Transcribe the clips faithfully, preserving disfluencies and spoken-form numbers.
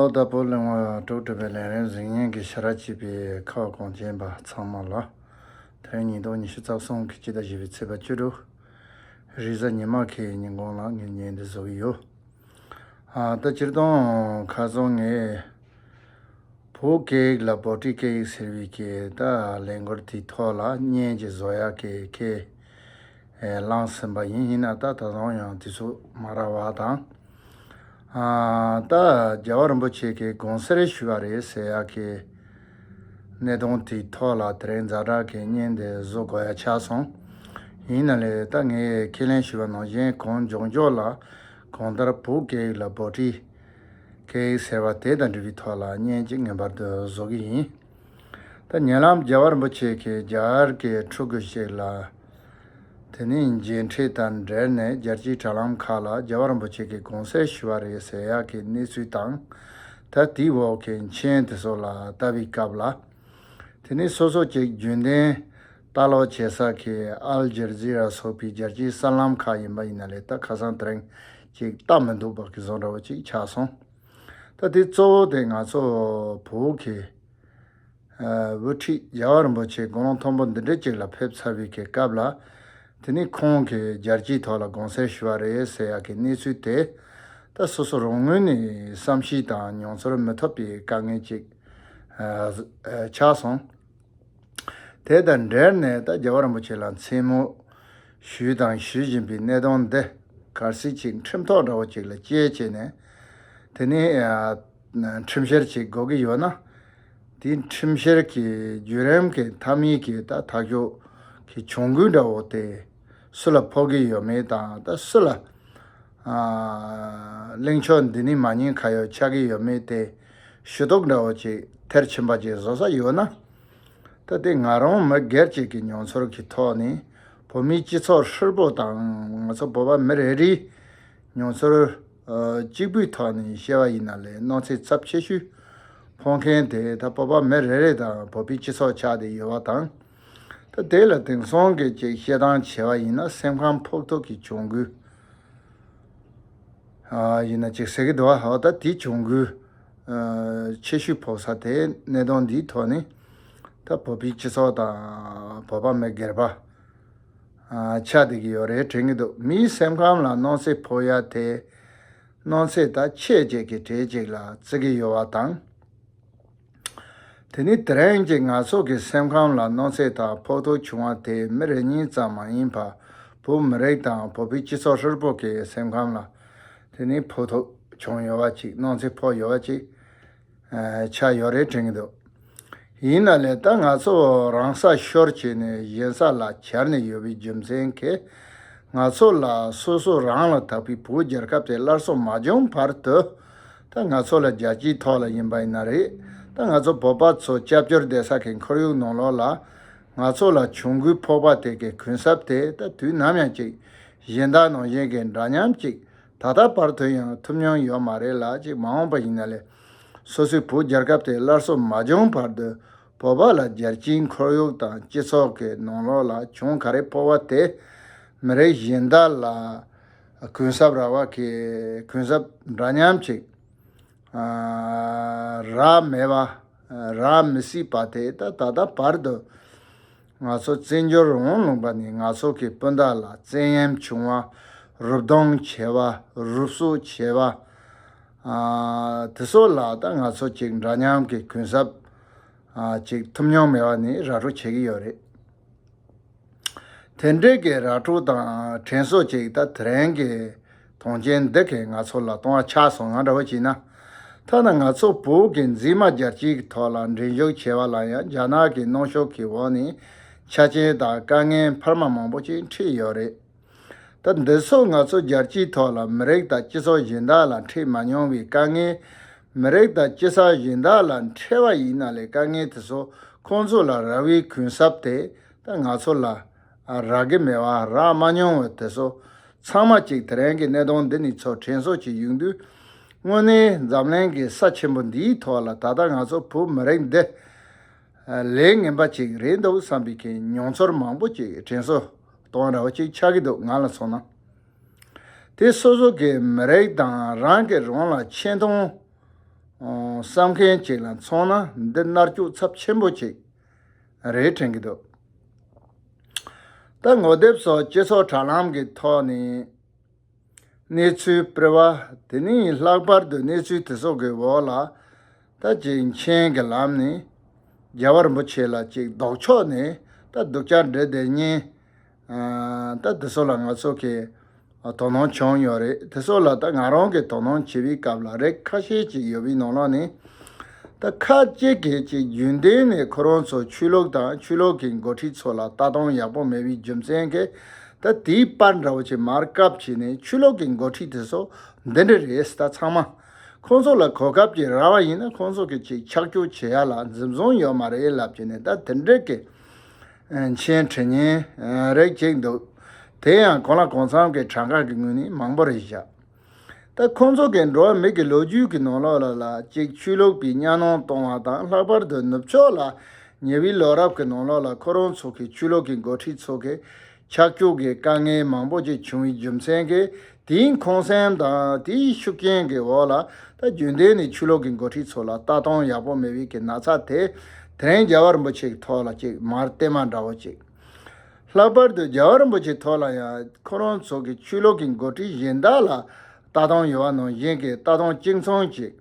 ལོ་བདག་པོ་གླེང་བ་དྲུག་གྲུབ་པའི་ལན་རེ་གཟིགས་ཉན་གྱི་ཤ་ར་བྱེད་པའི་ཁ་བ་གངས་ཅན་པ་ཚང་མ་ལ། དེ་རིང་ཉིས་སྟོང་ཉི་ཤུ་རྩ་གསུམ་གྱི་སྤྱི་ཟླ་བཞི་པའི་ཚེས་པ་བཅུ་དྲུག་རེས་གཟའ་ཉི་མ་གི་ཉིན་གུང་ལ་ངས་བརྙན་འདི་བཟོ་གི་ཡོད། ཨ་ད་སྤྱིར་བཏང་ཁ་སང་ངས་བོད་སྐད་ཡིག་ལ་བྷོ་ཊི་སྐད་ཡིག་ཟེར་བའི་གི་ད་ལས་འགུལ་དེའི་ཐོག་ལ་བརྙན་ཅིག་བཟོ་ཡག་གི་ཁས་ཨེ་བླངས་ཟིན་པ་ཡིན། ཡིན་ན་ད་ད་དུང་ཡང་དུས་ཚོད་མ་རག་པ་དང་། ཨ་ད་རྒྱལ་བ་རིན་པོ་ཆེ་གི་དགོངས་སེལ་ཞུས་པ་རེད་ཟེར་ཡག་གི་གནད་དོན་དེའི་ཐོག་ལ་དེ་རིང་ཛ་དྲག་གི་བརྙན་དེ་བཟོ་དགོས་ཡ་ཆགས་སོང་། ཡིན་ན་ལས་ད་ངས་ཁས་ལེན་ཞུས་པ་ནང་བཞིན་གང་མགྱོགས་མགྱོགས་ལ་གང་ལྟར་བོད་སྐད་ཡིག་ལ་བྷོ་ཊི་སྐད་ཡིག་ཟེར་བ་དེ་དང་འབྲེལ་བའི་ཐོག་ལ་བརྙན་ཅིག་ངེས་པར་དུ་བཟོ་གི་ཡིན། ད་ཉེ་ལམ་རྒྱལ་བ་རིན་པོ་ཆེ་གིས་རྒྱ་གར་གྱི་ཕྲུ་གུ་ཞིག་ལ་དེ་ནས་མཇལ་འཕྲད་དང་འབྲེལ་ནས་རྒྱལ་སྤྱིའི་དྲ་ལམ་ཁག་ལ་རྒྱལ་བ་རིན་པོ་ཆེ་གིས་དགོངས་སེལ་ཞུས་པ་རེད་ཟེར་ཡག་གི་གནས་ཚུལ་དང་། ད་དེའི་འོག་གི་མཆན་དེ་ཚོ་ལ་ལྟ་བའི་སྐབས་ལ། དེ་ནས་སོ་སོ་ཅིག་རྒྱུན་ལྡན་ལྟ་ཀློག་བྱེད་ས་གི་ཨལ་ཇར་ཛི་ར་སོགས་པའི་རྒྱལ་སྤྱིའི་གསར་ལམ་ཁག་ཡིན་པ་ཡིན་ན་ལས་ད་ཁ་སང་དེ་རིང་ཅིག་ལྟ་མི་འདུག་པ་གི་བཟོ་འདྲ་བོ་ཅིག་ཆགས་སོང་། ད་དེ་གཙོ་བོ་དེ་ང་ཚོ་བོད་ཀྱི་ཨ་དབུ་ཁྲིད་རྒྱལ་བ་རིན་པོ་ཆེ་དགུང་ལོ་མཐོན་པོ་འདི་འདྲ་ཅིག་ལ་ཕེབས་ཚར་བའི་གི་སྐབས་ལ། དེ་ནས་ཁོང་གིས་རྒྱལ་སྤྱིའི་ཐོག་ལ་དགོངས་སེལ་ཞུས་པ་རེད་ཟེར་ཡག་གི་གནས་ཚུལ་དེ། ད་སོ་སོ་རང་ངོས་ནས་བསམ་ཤེས་དང་མྱོང་ཚོར་མི་ཐོབ་པའི་དཀའ་ངལ་ཅིག་ཨ་ཨ་ཆགས་སོང་། དེ་དང་འབྲེལ་ནས་ད་རྒྱལ་བ་རིན་པོ་ཆེ་ལ་མཚན་སྨོད་ཞུས་དང་ཞུ་བཞིན་པའི་གནད་དོན་འདི་གལ་སྲིད་ཅིག་ཁྲིམས་ཐོག་འདྲ་བོ་ཅིག་ལ་བཅད་བྱས་ནས། དེ་ནས་ཨ་ཁྲིམས་བཤེར་ཅིག་དགོས་ཀྱི་ཡོད་ན། དེའི་ཁྲིམས་བཤེར་གྱི་བརྒྱུད་རིམ་གྱི་མཐའ་མའི་གི་ད་ཐག་གཅོད་ཀྱི་གྱོང་གུན་འདྲ་བོ་དེ་སུ་ལ་ཕོག་གི་ཡོད་མེད་དང་། ད་སུ་ལ་ཨ་གླེང་ཕྱོགས་འདི་ནས་མ་ཉེས་ཁ་གཡོག་ཆགས་ཀྱི་ཡོད་མེད་དེ་ཞུ་གཏུག་འདྲ་བོ་ཅིག་མཐར་ཕྱིན་པ་ཅིག་བཟོ་ས་ཡོད་ན། ད་དེ་ང་རང་མི་སྒེར་ཅིག་གི་མྱོང་ཚོར་གྱི་ཐོག་ནས་བོད་མིའི་སྤྱི་ཚོགས་ཧྲིལ་པོ་དང་ང་ཚོ་བོད་པ་མི་རེ་རེའི་མྱོང་ཚོར་ཨ་གཅིག་པུའི་ཐོག་ནས་བཤད་པ་ཡིན་ན་ལས། གནོད་འཚེ་ཚབས་ཆེ་ཤོས་ཕོག་མཁན་དེ་ད་བོད་པ་མི་རེ་རེ་དང་བོད་པའི་སྤྱི་ཚོགས་ཆགས་བསྡད་ཡོད་པ་དང་། ད་དེ་ལ་དེང་སང་གི་ཅིག་བཤད་སྟངས་བྱས་པ་ཡིན་ན་སེམས་ཁམས་ཕོག་ཐུག་གི་གྱོང་གུན་ཨ་ཡིན་ན་ཅིག་ཟེར་གི་འདུག་བ། འོ་ད་དེ་གྱོང་གུན་ཨ་ཆེ་ཤོས་ཕོག་ས་དེ་གནད་དོན་འདིའི་ཐོག་ནས་ད་བོད་པའི་སྤྱི་ཚོགས་དང་བོད་པ་མི་སྒེར་པ་ཨ་ཆགས་བསྡད་ཀྱི་ཡོད་རེད་དྲན་གྱི་འདུག་མིའི་སེམས་ཁམས་ལ་གནོད་འཚེ་ཕོག་ཡ་དེ་གནོད་འཚེ་ད་ཆེས་ཆེ་གི་གྲས་ཅིག་ལ་བརྩི་གི་ཡོད་པ་དང་། དེ་ནི་དེ་རིང་གི་ང་ཚོ་གི་སེམས་ཁམས་ལ་གནོད་འཚེ་དང་ཕོག་ཐུག་བྱུང་བ་དེ་མི་རེ་གཉིས་ཙམ་མ་ཡིན་པར་བོད་མི་རིགས་དང་བོད་པའི་སྤྱི་ཚོགས་ཧྲིལ་པོ་གི་སེམས་ཁམས་ལ་དེ་ནི་ཕོག་ཐུག་བྱུང་ཡོད་པ་ཅིག་གནོད་འཚེ་ཕོག་ཡོད་པ་ཅིག་ཨ་ཆགས་ཡོད་རེད་དྲན་གྱི་འདུག་ཡིན་ན་ལས་ད་ང་ཚོ་རང་ས་ཤོར་བྱས་ནས་གཞན་ས་ལ་གྱར་ནས་ཡོད་པའི་རྒྱུ་མཚན་གྱིས་ང་ཚོ་ལ་སོ་སོ་རང་ལ་ཐུག་པའི་བོད་རྒྱལ་ཁབ་དེ་སླར་གསོ་མ་བྱུང་བར་དུ། ད་ང་ཚོ་ལ་རྒྱལ་སྤྱིའི་ཐོག་ལ་ཡིན་པ་ཡིན་ན་རེད། ད་ང་ཚོ་བོད་པ་ཚོ་སྐྱབས་བཅོལ་བསྡད་ས་གི་ཁོར་ཡུག་ནང་ལོགས་ལ་ང་ཚོ་ལ་གྱོང་གུན་ཕོག་པ་དེ་གི་གུན་གསབ་དེ་ད་དུས་ནམ་ཡང་ཅིག་གཞན་དག་ནང་བཞིན་གི་འདྲ་མཉམ་ཅིག་ད་ལྟ་བར་དུ་ཡང་ཐོབ་མྱོང་ཡོད་མ་རེད་ལ། ཅིག་མ་འོངས་པ་ཡིན་ན་ལས་སོ་སོའི་བོད་རྒྱལ་ཁབ་དེ་སླར་གསོ་མ་བྱུང་བར་དུ་བོད་པ་ལ་རྒྱལ་སྤྱིའི་ཁོར་ཡུག་དང་སྤྱི་ཚོགས་ཀྱི་ནང་ལོགས་ལ་གྱོང་ག་རེ་ཕོག་པ་དེ་མི་རིགས་གཞན་དག་ལ་གུན་གསབ་རག་པ་གི་གུན་གསབ་འདྲ་མཉམ་ཅིག་ཨ་རག་མེད་པ་རག་མི་སྲིད་པ་དེ་ད་ད་ལྟ་བར་དུ་ང་ཚོ་བཙན་བྱོལ་རང་དབང་ལུང་པ་ནས་ང་ཚོ་གི་སྤུན་ཟླ་ལ་བཙན་གཡེམ་བྱུང་བ། རུབ་རྡུང་བྱས་པ། རུབ་གསོག་བྱས་པ། ཨ་དེ་ཚོ་ལ་ད་ང་ཚོ་ཅིག་འདྲ་མཉམ་གི་གུན་གསབ་ཨ་ཅིག་ཐོབ་མྱོང་མེད་པ་ནས་ར་སྤྲོད་བྱེད་ཀྱི་ཡོད་རེད། དེ་འདྲའི་གི་ར་སྤྲོད་དང་དྲན་གསོ་ཅིག་ད་དེ་རིང་གི་དོན་རྐྱེན་འདི་གིས་ང་ཚོ་ལ་གཏོང་བ་ཆགས་སོང་། ང་འདྲ་བོ་བྱས་ན། ཐ་ན་ང་ཚོ་བོད་ཀྱི་འཛིན་མ་རྒྱལ་སྤྱིའི་ཐོག་ལ་མགྲིན་འཇུག་བྱས་པ་ལ་ཡང་རྒྱ་ནག་གི་གནོན་ཤུགས་ཀྱི་འོག་ནས་ཆ་རྐྱེན་དང་དཀའ་ངལ་འཕར་མ་མང་པོ་ཅིག་འཕྲད་ཡོད་རེད། ད་འདི་ཚོ་ང་ཚོ་རྒྱལ་སྤྱིའི་ཐོག་ལ་མི་རིགས་དང་སྤྱི་ཚོགས་གཞན་དག་ལ་འཕྲད་མ་མྱོང་བའི་དཀའ་ངལ། མི་རིགས་དང་སྤྱི་ཚོགས་གཞན་དག་ལ་འཕྲད་པ་ཡིན་ན་ལས་དཀའ་ངལ་དེ་ཚོ་ཁོང་ཚོ་ལ་རག་པའི་གུན་གསབ་དེ་ད་ང་ཚོ་ལ་རག་གི་མེད་པ། རག་མ་མྱོང་བ་དེ་ཚོ་ཚང་མ་ཅིག་དེ་རིང་གི་གནད་དོན་འདི་ནས་ཚོ་དྲན་གསོ་བྱེད་ཡོང་དུས། དངོས་གནས་འཛམ་གླིང་གི་ས་ཆེན་པོ་འདིའི་ཐོག་ལ་ད་ལྟ་ང་ཚོ་བོད་མི་རིགས་འདི་ལས་ངན་པ་ཅིག་རེད་འདུག་བསམ་པའི་གི་མྱོང་ཚོར་མང་པོ་ཅིག་དྲན་གསོ་གཏོང་འདྲ་བོ་ཅིག་ཆགས་ཀྱི་འདུག་ང་ལ་མཚོན་ན། དེ་སོ་སོ་གི་མི་རིགས་དང་རང་གི་རང་ལ་ཆེ་མཐོང་ བསམ་མཁན་ཅིག་ལ་མཚོན་ན་འདི་མནར་གཅོད་ཚབས་ཆེན་པོ་ཅིག་རེད་དྲན་གྱི་འདུག་ད་ངོ་དེབ་སོགས་སྤྱི་ཚོགས་དྲ་ལམ་གྱི་ཐོག་ནས་གནས་ཚུལ་སྤེལ་བ་དེ་ནི་ལྷག་པར་དུ་གནས་ཚུལ་དེ་ཚོ་གི་འོག་ལ་ད་ཅིག་མཆན་གྱི་ལམ་ནས་རྒྱལ་བ་རིན་པོ་ཆེ་ལ་ཅིག་ལྡོག་ཕྱོགས་ནས་ད་སྡུག་ཅག་འདྲི་བསྡད་མཁན་ད་དེ་ཚོ་ལ་ང་ཚོ་གི་དོ་སྣང་བྱུང་ཡོད་རེད། དེ་ཚོ་ལ་ད་ང་རང་གི་དོ་སྣང་བྱེད་པའི་སྐབས་ལ་རིགས་ཁ་ཤས་ཅིག་ཡོད་པའི་ནང་ལོགས་ནས། ད་ཁ་ཅིག་གིས་ཅིག་རྒྱུན་ལྡན་ནས་ཁོ་རང་ཚོ་ཆོས་ལུགས་དང་ཆོས་ལུགས་ཀྱི་འགོ་ཁྲིད་ཚོ་ལ་ལྟ་སྟངས་ཡག་པོ་མེད་པའི་རྒྱུ་མཚན་གྱིས་ད་དེའི་པར་འདྲ་བོ་ཅིག་མར་བཀབ་བྱས་ནས་ཆོས་ལུགས་ཀྱི་འགོ་ཁྲིད་དེ་ཚོ་འདི་འདྲ་རེད། ད་ཚང་མ་ཁོང་ཚོ་ལ་གོ་སྐབས་ཅིག་རག་པ་ཡིན་ན་ཁོང་ཚོ་གི་ཅིག་ཆག་སྐྱོ་བྱེད་ཡ་ལ་འཛེམ་ཟོན་ཡོད་མ་རེད་ལབ་བྱས་ནས་ད་དེ་འདྲ་གི་མཆན་བྲི་མཁན་རིགས་ཅིག་འདུག་དེ་ཡང་གང་ལ་གང་འཚམ་གྱི་གྲངས་ཀ་གི་ངོས་ནས་མང་པོ་རེད་བཞག་ད་ཁོང་ཚོ་གི་འགྲོ་བ་མི་གི་ལོ་རྒྱུས་ཀྱི་ནང་ལོགས་ལ་ལ་གཅིག་ཆོས་ལུགས་པའི་གཉའ་གནོན་གཏོང་བ་དང་ལྷག་པར་དུ་ནུབ་ཕྱོགས་ལ་ཉེ་བའི་ལོ་རབས་ཀྱི་ནང་ལོགས་ལ་ཁོ་རང་ཚོ་གི་ཆོས་ལུགས་ཀྱི་འགོ་ཁྲིད་ཚོ་གི་ཆག་སྐྱོ་གི་དཀའ་ངལ་མང་པོ་ཅིག་བྱུང་བའི་རྒྱུ་མཚན་གྱིས་དེའི་འཁོན་སེམས་དང་དེའི་ཤུགས་རྐྱེན་གྱི་འོག་ལ་ད་རྒྱུན་ལྡན་ནས་ཆོས་ལུགས་ཀྱི་འགོ་ཁྲིད་ཚོ་ལ་ལྟ་སྟངས་ཡག་པོ་མེད་པའི་གི་ན་ཚ་དེ་དེ་རིང་རྒྱལ་བ་རིན་པོ་ཆེ་གི་ཐོག་ལ་ཅིག་མར་བསྟན་མ་འདྲ་བོ་ཅིག་ལྷག་པར་དུ་རྒྱལ་བ་རིན་པོ་ཆེའི་ཐོག་ལ་ཡང་ཁོ་རང་ཚོ་གི་ཆོས་ལུགས་ཀྱི་འགོ་ཁྲིད་གཞན་དག་ལ་ལྟ་སྟངས་ཡོད་པ་ནང་བཞིན་གྱི་ལྟ་སྟངས་གཅིག་མཚུངས་ཅིག་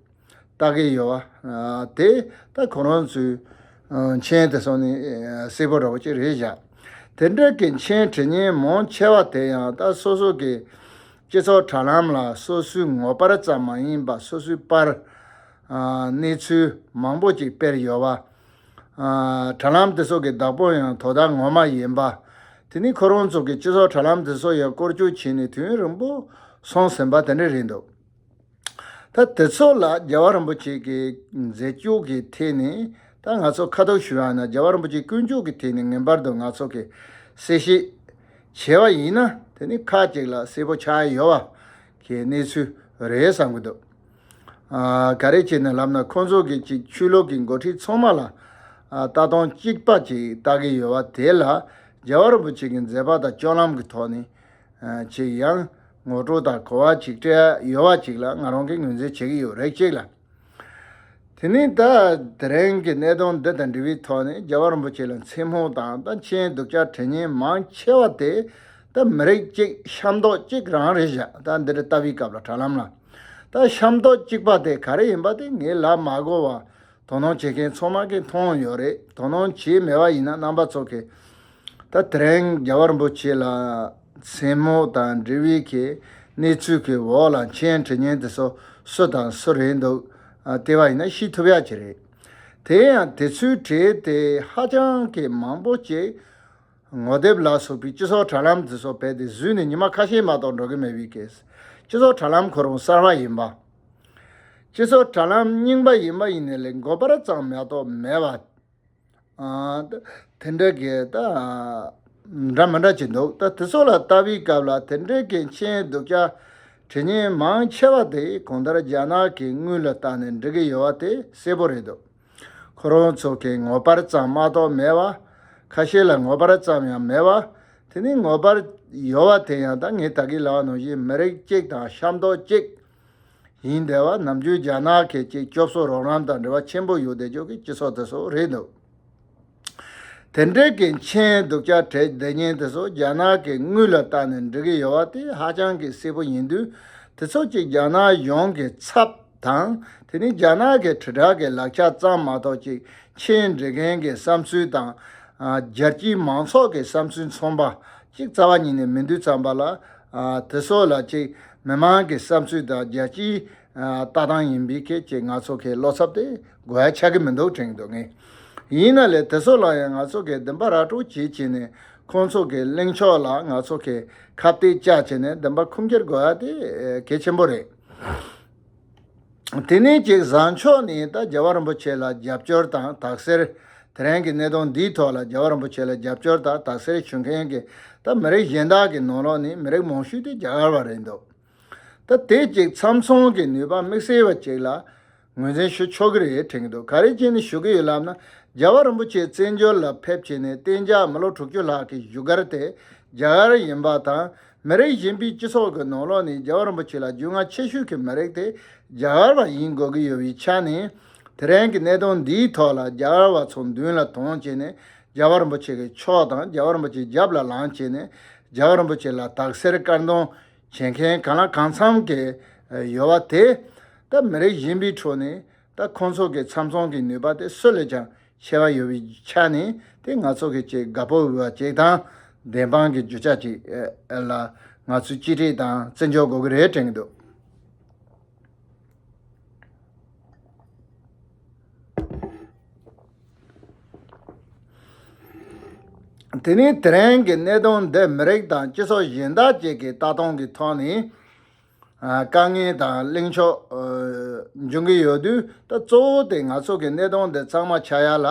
ལྟ་གི་ཡོད་པ་དེ་ད་ཁོ་རང་ཚོའི་མཆན་དེ་སོང་ནས་གསལ་པོ་འདྲ་བོ་ཅིག་རེད་བཞག་དེ་འདྲ་གི་མཆན་བྲི་མཁན་མང་ཆེ་བ་དེ་ཡང་ད་སོ་སོ་གི་སྤྱི་ཚོགས་དྲ་ལམ་ལ་སོ་སོའི་ངོ་པར་ཙམ་མ་ཡིན་པ་སོ་སོའི་པར་གནས་ཚུལ་མང་པོ་ཅིག་སྤེལ་ཡོད་པ། དྲ་ལམ་དེ་ཚོ་གི་བདག་པོ་ཡང་དོ་བདག་ངོ་མ་ཡིན་པ། དེ་ནི་ཁོ་རང་ཚོ་གི་སྤྱི་ཚོགས་དྲ་ལམ་དེ་ཚོ་ཡང་བཀོལ་སྤྱོད་བྱས་ནས་དུས་ཡུན་རིང་པོ་སོང་ཟིན་པ་དེ་འདྲ་རེད་འདུག་ད་དེ་ཚོ་ལ་རྒྱལ་བ་རིན་པོ་ཆེ་གི་མཛད་སྤྱོད་ཀྱི་ཐད་ནས་ད་ང་ཚོ་ཁ་ཐུག་ཞུ་བ་ན་རྒྱལ་བ་རིན་པོ་ཆེའི་ཀུན་སྤྱོད་ཀྱི་ཐད་ནས་ངེས་པར་དུ་ང་ཚོ་གི་གསལ་བཤད་བྱས་པ་ཡིན་ན་དེ་ནི་ཁ་ཅིག་ལ་གསལ་པོ་ཆགས་ཡོད་པ་གི་གནས་ཚུལ་རེད་བསམ་གྱི་འདུག་ཨ། ག་རེ་བྱས་ནས་ལབ་ན་ཁོང་ཚོ་གི་ཅིག་ཆོས་ལུགས་ཀྱི་འགོ་ཁྲིད་ཚང་མ་ལ་ཨ། ལྟ་སྟངས་གཅིག་པ་ཅིག་ལྟ་གི་ཡོད་པ་དེ་ལ་རྒྱལ་བ་རིན་པོ་ཆེ་གི་མཛད་པ་དང་སྤྱོད་ལམ་གྱི་ཐོག་ནས་ཨ། ཅིག་ཡང་ངོ་སྤྲོད་དང་གོ་བ་ཅིག་སྤྲད་ཡོད་པ་ཅིག་ལ་ང་རང་གིས་ངོས་འཛིན་བྱེད་ཀྱི་ཡོད་རེད་ཅིག་ལ། དེ་ནས་ད་དེ་རིང་གི་གནད་དོན་འདི་དང་འབྲེལ་བའི་ཐོག་ནས་རྒྱལ་བ་རིན་པོ་ཆེ་ལ་མཚན་སྨོད་དང་ད་མཆན་སྡུག་ཅག་བྲི་མཁན་མང་ཆེ་བ་དེ་ད་མི་རིགས་གཅིག་ཤ་མདོག་གཅིག་རང་རེད་བཞག་ད་འདི་འདྲ་ལྟ་བའི་སྐབས་ལ་དྲ་ལམ་ལ་ད་ཤ་མདོག་གཅིག་པ་དེ་ག་རེ་ཡིན་པ་དེ་ངས་ལབ་མ་དགོས་པ་དོ་སྣང་བྱེད་མཁན་ཚང་མ་གིས་མཐོང་ཡོད་རེད། དོ་སྣང་བྱས་མེད་པ་ཡིན་ན་རྣམ་པ་ཚོ་གིས་ད་དེ་རིང་རྒྱལ་བ་རིན་པོ་ཆེ་ལ་མཚན་སྨོད་དང་འབྲེལ་བའི་གི་གནས་ཚུལ་གྱི་འོག་ལ་མཆན་བྲི་མཁན་དེ་ཚོ་སུ་དང་སུ་རེད་འདུག་ཨ། དེ་བ་ཡིན་ན་ཤེས་ཐུབ་ཡག་ཅིག་རེད། དེ་ཡང་དེ་ཚོའི་གྲས་དེ་ཧ་ཅང་གི་མང་པོ་ཅིག་ངོ་དེབ་ལ་སོགས་པའི་སྤྱི་ཚོགས་དྲ་ལམ་དེ་ཚོ་བེད་དེ་བཟོས་ནས་ཉི་མ་ཁ་ཤས་མ་གཏོགས་འགྲོ་གི་མེད་པའི་གི་སྤྱི་ཚོགས་དྲ་ལམ་ཁོ་རང་གསར་པ་ཡིན་པ། སྤྱི་ཚོགས་དྲ་ལམ་རྙིང་པ་ཡིན་པ་ཡིན་ནའི་ལས་མགོ་པར་ཙམ་མ་གཏོགས་མེད་པ། ཨ། དེ་འདྲ་གི་ད་འདྲ་མི་འདྲ་ཅིག་འདུག་ད་དེ་ཚོ་ལ་ལྟ་བའི་སྐབས་ལ་དེ་འདྲ་གི་མཆན་སྡུག་ཅག་བྲི་མཁན་མང་ཆེ་བ་དེ་གང་ལྟར་རྒྱ་ནག་གི་དངུལ་ལ་བལྟས་ནས་འབྲི་གི་ཡོད་པ་དེ་གསལ་པོ་རེད་འདུག་ཁོ་རང་ཚོ་གི་ངོ་པར་ཙམ་མ་གཏོགས་མེད་པ། ཁ་ཤས་ལ་ངོ་པར་ཙམ་ཡང་མེད་པ། དེ་ནི་ངོ་པར་ཡོད་པ་དེ་ཡང་ད་ངས་ད་གིན་ལབ་པ་ནང་བཞིན་མི་རིགས་གཅིག་དང་ཤ་མདོག་གཅིག་ཡིན་བསྡད་པ་ནམ་རྒྱུན་རྒྱ་ནག་གི་ཅིག་སྐྱོབ་གསོ་རོགས་རམ་དང་འབྲེལ་བ་ཆེན་པོ་ཡོད་བསྡད་ཆོག་གི་སྤྱི་ཚོགས་དེ་ཚོ་རེད་འདུག་དེ་འདྲའི་གི་མཆན་སྡུག་ཅག་བྲིས་བསྡད་མཁན་དེ་ཚོ་རྒྱ་ནག་གི་དངུལ་ལ་བལྟས་ནས་འབྲི་གི་ཡོད་པ་དེ་ཧ་ཅང་གི་གསལ་པོ་ཡིན་དུས་དེ་ཚོ་ཅིག་རྒྱ་ནག་གཞུང་གི་ཚབ་དང་དེ་ནི་རྒྱ་ནག་གི་དྲིལ་བསྒྲགས་གི་ལག་ཆ་ཙམ་མ་གཏོགས་ཅིག་མཆན་འབྲི་མཁན་གྱི་བསམ་ཚུལ་དང་། ཨ། རྒྱལ་སྤྱིའི་མང་ཚོགས་ཀྱི་བསམ་ཚུལ་མཚོན་པ་གཅིག་རྩ་བ་ཉིད་ནས་མི་འདུག་བསམ་པ་ལ། ཨ། དེ་ཚོ་ལ་གཅིག་མི་མང་གི་བསམ་ཚུལ་དང་རྒྱལ་སྤྱིའི་ཨ། ལྟ་སྟངས་ཡིན་པའི་ཁྱེད་ཀྱིས་ང་ཚོ་གི་བློ་འཚབ་དེ་དགོས་ཡ་ཆགས་ཀྱི་མི་འདུག་དྲན་གྱི་འདུག་ངས། ཡིན་ན་ལས་དེ་ཚོ་ལ་ཡང་ང་ཚོ་གི་འདུན་པ་ར་སྤྲོད་བྱེད་བྱས་ནས་ཁོང་ཚོ་གི་གླེང་ཕྱོགས་ལ་ང་ཚོ་གི་ཁ་གཏད་བཅག་བྱས་ནས་འདུན་པ་ཁུངས་སྐྱེལ་དགོས་ཡ་དེ་གལ་ཆེན་པོ་རེད། དེ་ནས་ཅིག་བཟང་ཕྱོགས་ནས་ད་རྒྱལ་བ་རིན་པོ་ཆེ་ལ་རྒྱབ་སྐྱོར་དང་དག་སེལ། དེ་རིང་གི་གནད་དོན་འདིའི་ཐོག་ལ་རྒྱལ་བ་རིན་པོ་ཆེ་ལ་རྒྱབ་སྐྱོར་དང་དག་སེལ་ཞུ་མཁན་གྱི་ད་མི་རིགས་གཞན་དག་གི་ནང་ལོགས་ནས་མི་རིགས་མང་ཤོས་དེ་རྒྱ་གར་བ་རེད་འདུག་ད་དེ་ཅིག་མཚམས་མཚམས་ཀྱི་ནུས་པ་དམིགས་བསལ་བ་ཅིག་ལ་ངོས་འཛིན་ཞུ་ཆོག་གི་རེད་དྲན་གྱི་འདུག་ག་རེ་བྱས་ནས་ཞུ་གི་ཡོད་ལབ་ན་རྒྱལ་བ་རིན་པོ་ཆེ་བཙན་བྱོལ་ལ་ཕེབས་བྱས་ནས་གཏན་འཇགས་མི་ལོ་དྲུག་ཅུ་ལྷག་གི་བཞུགས་སྒར་དེ་རྒྱ་གར་ཡིན་པ་དང་། མི་རིགས་གཞན་པའི་སྤྱི་ཚོགས་ཀྱི་ནང་ལོགས་ནས་རྒྱལ་བ་རིན་པོ་ཆེ་ལ་རྒྱུས་མངའ་ཆེ་ཤོས་ཀྱི་མི་རིགས་དེ་རྒྱ་གར་བ་ཡིན་དགོས་ཀྱི་ཡོད་པའི་ཆ་ནས། དེ་རིང་གི་གནད་དོན་འདིའི་ཐོག་ལ་རྒྱ་གར་བ་ཚོ་མདུན་ལ་དོན་བྱས་ནས། རྒྱལ་བ་རིན་པོ་ཆེ་གི་ཕྱོགས་དང་རྒྱལ་བ་རིན་པོ་ཆེའི་རྒྱབ་ལ་ལངས་བྱས་ནས། རྒྱལ་བ་རིན་པོ་ཆེ་ལ་དག་སེལ་དཀར་འདོན་བྱེད་མཁན་གང་ལ་གང་འཚམ་གྱི་ཡོད་པ་དེ། ད་མི་རིགས་གཞན་པའི་ཁྲོད་ནས་ད་ཁོང་ཚོ་གི་འཚམས་འཚམས་ཀྱི་ནུས་པ་དེ་སུ་ལས་ཀྱང་ཆེ་བ་ཡོད་པའི་ཆ་ནས། དེ་ང་ཚོ་གི་ཅིག་དགའ་པོ་ཡོད་པ་ཅིག་དང་། བདེན་དཔང་གི་རྒྱུ་ཆ་ཅིག་ལ་ང་ཚོས་གཅིག་སྒྲིལ་དང་བརྩི་འཇོག་དགོས་ཀྱི་རེད་དྲན་གྱི་འདུག། དེ་ནས་དེ་རིང་གི་གནད་དོན་འདི་མི་རིགས་དང་སྤྱི་ཚོགས་གཞན་དག་ཅིག་གི་ལྟ་སྟངས་ཀྱི་ཐོག་ནས། ཨ། དཀའ་ངལ་དང་གླེང་ཕྱོགས་འབྱུང་གི་ཡོད་དུས། ད་གཙོ་བོ་དེ་ང་ཚོ་གི་གནད་དོན་འདི་ཚང་མ་ཆགས་ཡ་ལ།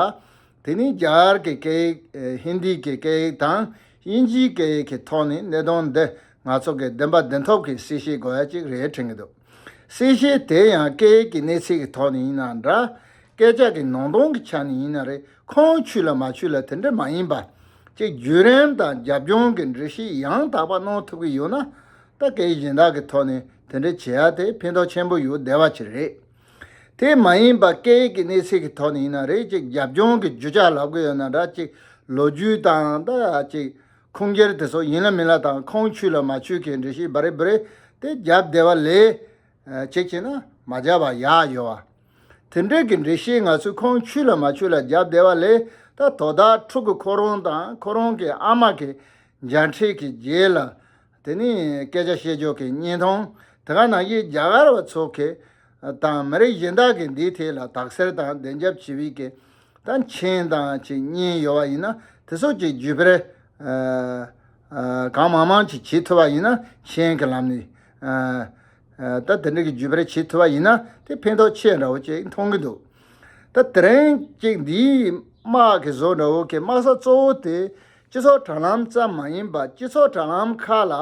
དེ་ནི་རྒྱ་གར་གྱི་སྐད་ཡིག་ཧིན་དིའི་གི་སྐད་ཡིག་དང་དབྱིན་ཇིའི་སྐད་ཡིག་གི་ཐོག་ནས་གནད་དོན་འདི་ང་ཚོ་གི་བདེན་པ་བདེན་ཐོབ་ཀྱི་གསལ་བཤད་དགོས་ཡ་ཅིག་རེད་དྲན་གྱི་འདུག། གསལ་བཤད་དེ་ཡང་སྐད་ཡིག་གི་གནས་ཚད་ཀྱི་ཐོག་ནས་ཡིན་ན་འདྲ། སྐད་ཆ་གི་ནང་དོན་གྱི་ཆ་ནས་ཡིན་ན་རེད། ཁུངས་ཆུད་ལ་མ་ཆུད་ལ་དེ་འདྲ་མ་ཡིན་པ་ཅིག་བརྒྱུད་རིམ་དང་རྒྱབ་ལྗོངས་ཀྱི་འགྲེལ་བཤད་ཡང་དག་པ་གནང་ཐུབ་ཀྱི་ཡོད་ན། ད་སྐད་ཡིག་གཞན་དག་གི་ཐོག་ནས་དེ་འདྲ་བྱེད་ཡ་དེ་ཕན་ཐོགས་ཆེན་པོ་ཡོད་བསྡད་པ་ཅིག་རེད། དེ་མ་ཡིན་པ་སྐད་ཡིག་གི་གནས་ཚད་ཀྱི་ཐོག་ནས་ཡིན་ན་རེད། ཅིག་རྒྱབ་ལྗོངས་ཀྱི་རྒྱུ་ཆ་ལབ་ཀྱི་ཡོད་ན་འདྲ། ཅིག་ལོ་རྒྱུས་དང་ད་ཅིག་ཁུངས་སྐྱེལ་དེ་ཚོ་ཡིན་ལ་མིན་ལ་དང་ཁུངས་ཆུད་ལ་མ་ཆུད་ཀྱི་འགྲེལ་བཤད་བ་རེ་བ་རེ་དེ་རྒྱབ་བསྡད་པ་ལས། ཨ། ཅིག་བྱས་ན་མ་རྒྱབ་པ་ཡག་ཡོད་པ། དེ་འདྲའི་གི་འགྲེལ་བཤད་ང་ཚོས་ཁུངས་ཆུད་ལ་མ་ཆུད་ལ་རྒྱབ་བསྡད་པ་ལས། ད་དོ་བདག་ཕྲུ་གུ་ཁོ་རང་དང་ཁོ་རང་གི་ཨ་མ་གི་མཇལ་འཕྲད་ཀྱི་རྗེས་ལ། དེ་ནས་སྐད་ཆ་བཤད་རྒྱུ་གི་བརྙན་ཐུང་། དེ་ག་ནང་བཞིན་རྒྱ་གར་བ་ཚོ་གི་དང་མི་རིགས་གཞན་དག་གི་འདིའི་ཐད་ལ་དག་སེལ་དང་བདེན་རྒྱབ་བྱེད་པའི་གི་ད་མཆན་དང་ཅིག་བརྙན་ཡོད་པ་ཡིན་ན། དེ་ཚོ་ཅིག་བརྒྱུད་སྤེལ་ཨ་ཨ་གང་མང་མང་ཅིག་བྱེད་ཐུབ་པ་ཡིན་ན། མཆན་གྱི་ལམ་ནས་ཨ་ཨ་ད་དེ་འདྲ་གི་བརྒྱུད་སྤེལ་བྱེད་ཐུབ་པ་ཡིན་ན་དེ་ཕན་ཐོགས་ཆེ་འདྲ་བོ་ཅིག་མཐོང་གི་འདུག། ད་དེ་རིང་ཅིག་འདིའི་དམག་གི་བཟོ་འདྲ་བོ་གི་དམག་ས་གཙོ་བོ་དེ་སྤྱི་ཚོགས་དྲ་ལམ་ཙམ་མ་ཡིན་པ། སྤྱི་ཚོགས་དྲ་ལམ་ཁག་ལ་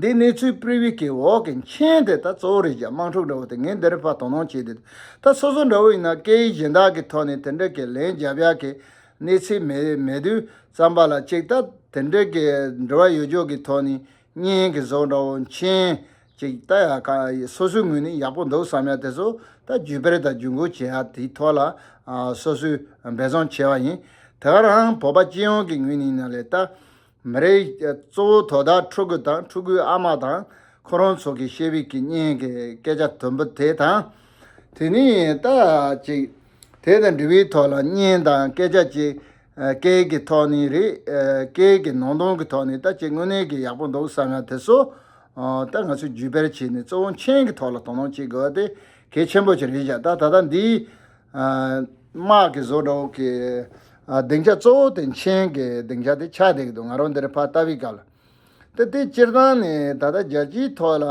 འདི་གནས་ཚུལ་སྤེལ་བའི་གི་འོག་གི་མཆན་དེ་ད་གཙོ་བོ་རེད་ཀྱང་། དམག་འཁྲུག་འདྲ་བོ་དེ་ངས་འདིར་ཕར་དོ་སྣང་བྱས་ཏེ། ད་སོ་སོ་འདྲ་བོ་ཡིན་ན་སྐད་ཡིག་གཞན་དག་གི་ཐོག་ནས་དེ་འདྲ་གི་ལན་རྒྱབ་ཡག་གི་གནས་ཚུལ་མེད་མེད་དུས་ཙམ་པ་ལ། ཅིག་ད་དེ་འདྲ་གི་འབྲེལ་བ་ཡོད་ཕྱོགས་ཀྱི་ཐོག་ནས་བརྙན་གྱི་བཟོ་འདྲ་བོ། མཆན་ཅིག་ད་ཡ་ག་སོ་སོའི་ངོས་ནས་ཡག་པོ་འདུག་བསམ་ཡ་དེ་ཚོ་ད་བརྒྱུད་སྤེལ་དང་བརྒྱུད་འགོད་བྱེད་ཡ་དེའི་ཐོག་ལ། ཨ། སོ་སོས་འབད་བརྩོན་བྱས་པ་ཡིན། དེ་ག་རང་བོད་པ་སྤྱི་ཡོངས་ཀྱི་ངོས་ནས་ཡིན་ན་ལས། ད་མི་རིགས་གཙོ་བོ་དོ་བདག་ཕྲུ་གུ་དང་ཕྲུ་གུའི་ཨ་མ་དང་ཁོ་རང་ཚོ་གིས་བཤད་པའི་གི་བརྙན་གྱི་སྐད་ཆ་དུམ་བུ་དེ་དང་། དེ་ནས་ད་ཅིག་དེ་དང་འབྲེལ་བའི་ཐོག་ལ་བརྙན་དང་སྐད་ཆ་ཅིག་ཨ། སྐད་ཀྱི་ཐོག་ནས་རེད། ཨ། སྐད་ཀྱི་ནང་དོན་གྱི་ཐོག་ནས་ད་ཅིག་དངོས་གནས་ཀྱི་ཡག་པོ་འདུག་བསམ་ཡ་དེ་ཚོ། ཨ། ད་ང་ཚོས་བརྒྱུད་སྤེལ་བྱས་ནས་གཙོ་བོ་མཆན་གྱི་ཐོག་ལ་དོ་སྣང་བྱེད་དགོས་པ་དེ་གལ་ཆེན་པོ་ཅིག་རེད་བཞག། ད་ད་ལྟ་འདིའི་ཨ། དམག་གི་བཟོ་འདྲ་བོ་གི་ཨ། སྡིངས་ཆ་གཙོ་བོ་དེ་མཆན་གྱི་སྡིངས་ཆ་དེ་ཆགས་བསྡད་ཀྱི་འདུག། ང་རང་འདིར་ཕར་ལྟ་བའི་སྐབས་ལ། ད་དེ་སྤྱིར་བཏང་ནས་ད་ལྟ་རྒྱལ་སྤྱིའི་ཐོག་ལ་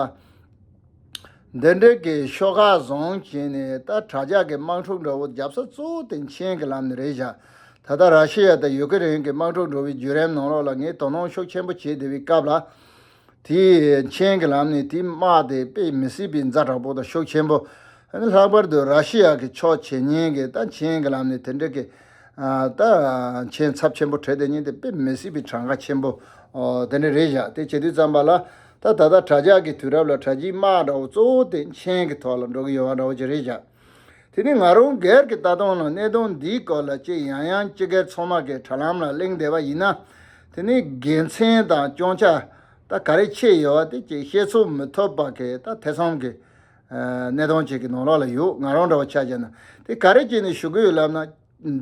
འདི་འདྲའི་གི་ཤོག་ཁག་བཟུང་བྱས་ནས་ད་དྲ་རྒྱ་གི་དམག་འཁྲུག་འདྲ་བོ་རྒྱབ་ས་གཙོ་བོ་དེ་མཆན་གྱི་ལམ་ནས་རེད་བཞག། ད་ལྟ་ར་ཤི་ཡ་དང་ཡུ་ཀེ་རེན་གྱི་དམག་འཁྲུག་འགྲོ་བའི་བརྒྱུད་རིམ་ནང་ལོགས་ལ་ངས་དོ་སྣང་ཤུགས་ཆེན་པོ་བྱས་བསྡད་པའི་སྐབས་ལ། དེའི་མཆན་གྱི་ལམ་ནས་དེའི་དམག་དེ་དཔེ་མི་སྲིད་པའི་ཛ་དྲག་པོ་དང་ཤུགས་ཆེན་པོ། ཨ་ནི་ལྷག་པར་དུ་ར་ཤི་ཡ་གི་ཕྱོགས་བྱེད་མཁན་གྱི་ད་མཆན་གྱི་ལམ་ནས་དེ་འདྲ་གི་ཨ། ད་མཆན་ཚབས་ཆེན་པོ་བྲིས་བསྡད་མཁན་དེ་དཔེ་མི་སྲིད་པའི་གྲངས་ཀ་ཆེན་པོ། ཨོ། དེ་འདྲ་རེད་བཞག། དེ་བྱེད་དུས་ཙམ་པ་ལ་ད་ད་ལྟ་དྲ་རྒྱ་གི་དུས་རབས་ལ་དྲ་རྒྱའི་དམག་འདྲ་བོ་གཙོ་བོ་དེ་མཆན་གྱི་ཐོག་ལ་འགྲོ་གི་ཡོད་པ་འདྲ་བོ་ཅིག་རེད་བཞག། དེ་ནི་ང་རང་སྒེར་གྱི་ལྟ་སྟངས་ལ་གནད་དོན་འདིའི་སྐོར་ལ་ཅིག་ཡང་ཡང་སྤྱི་སྒེར་ཚང་མ་གི་དྲ་ལམ་ལ་གླེང་བསྡད་པ་ཡིན་ན། དེ་ནི་དགེ་མཚན་དང་སྐྱོན་ཆ་ད་ག་རེ་ཆེ་ཡོད་པ་དེ་ཅིག་བཤད་ཚོད་མི་ཐུབ་པ་གི་ད་ཐེ་ཚོམ་གི་ཨ། གནད་དོན་ཅིག་གི་ནང་ལོགས་ལ་ཡོད། ང་རང་འདྲ་བོ་ཆ་བཞག་ན། དེ་ག་རེ་བྱས་ནས་ཞུ་གི་ཡོད་ལབ་ན།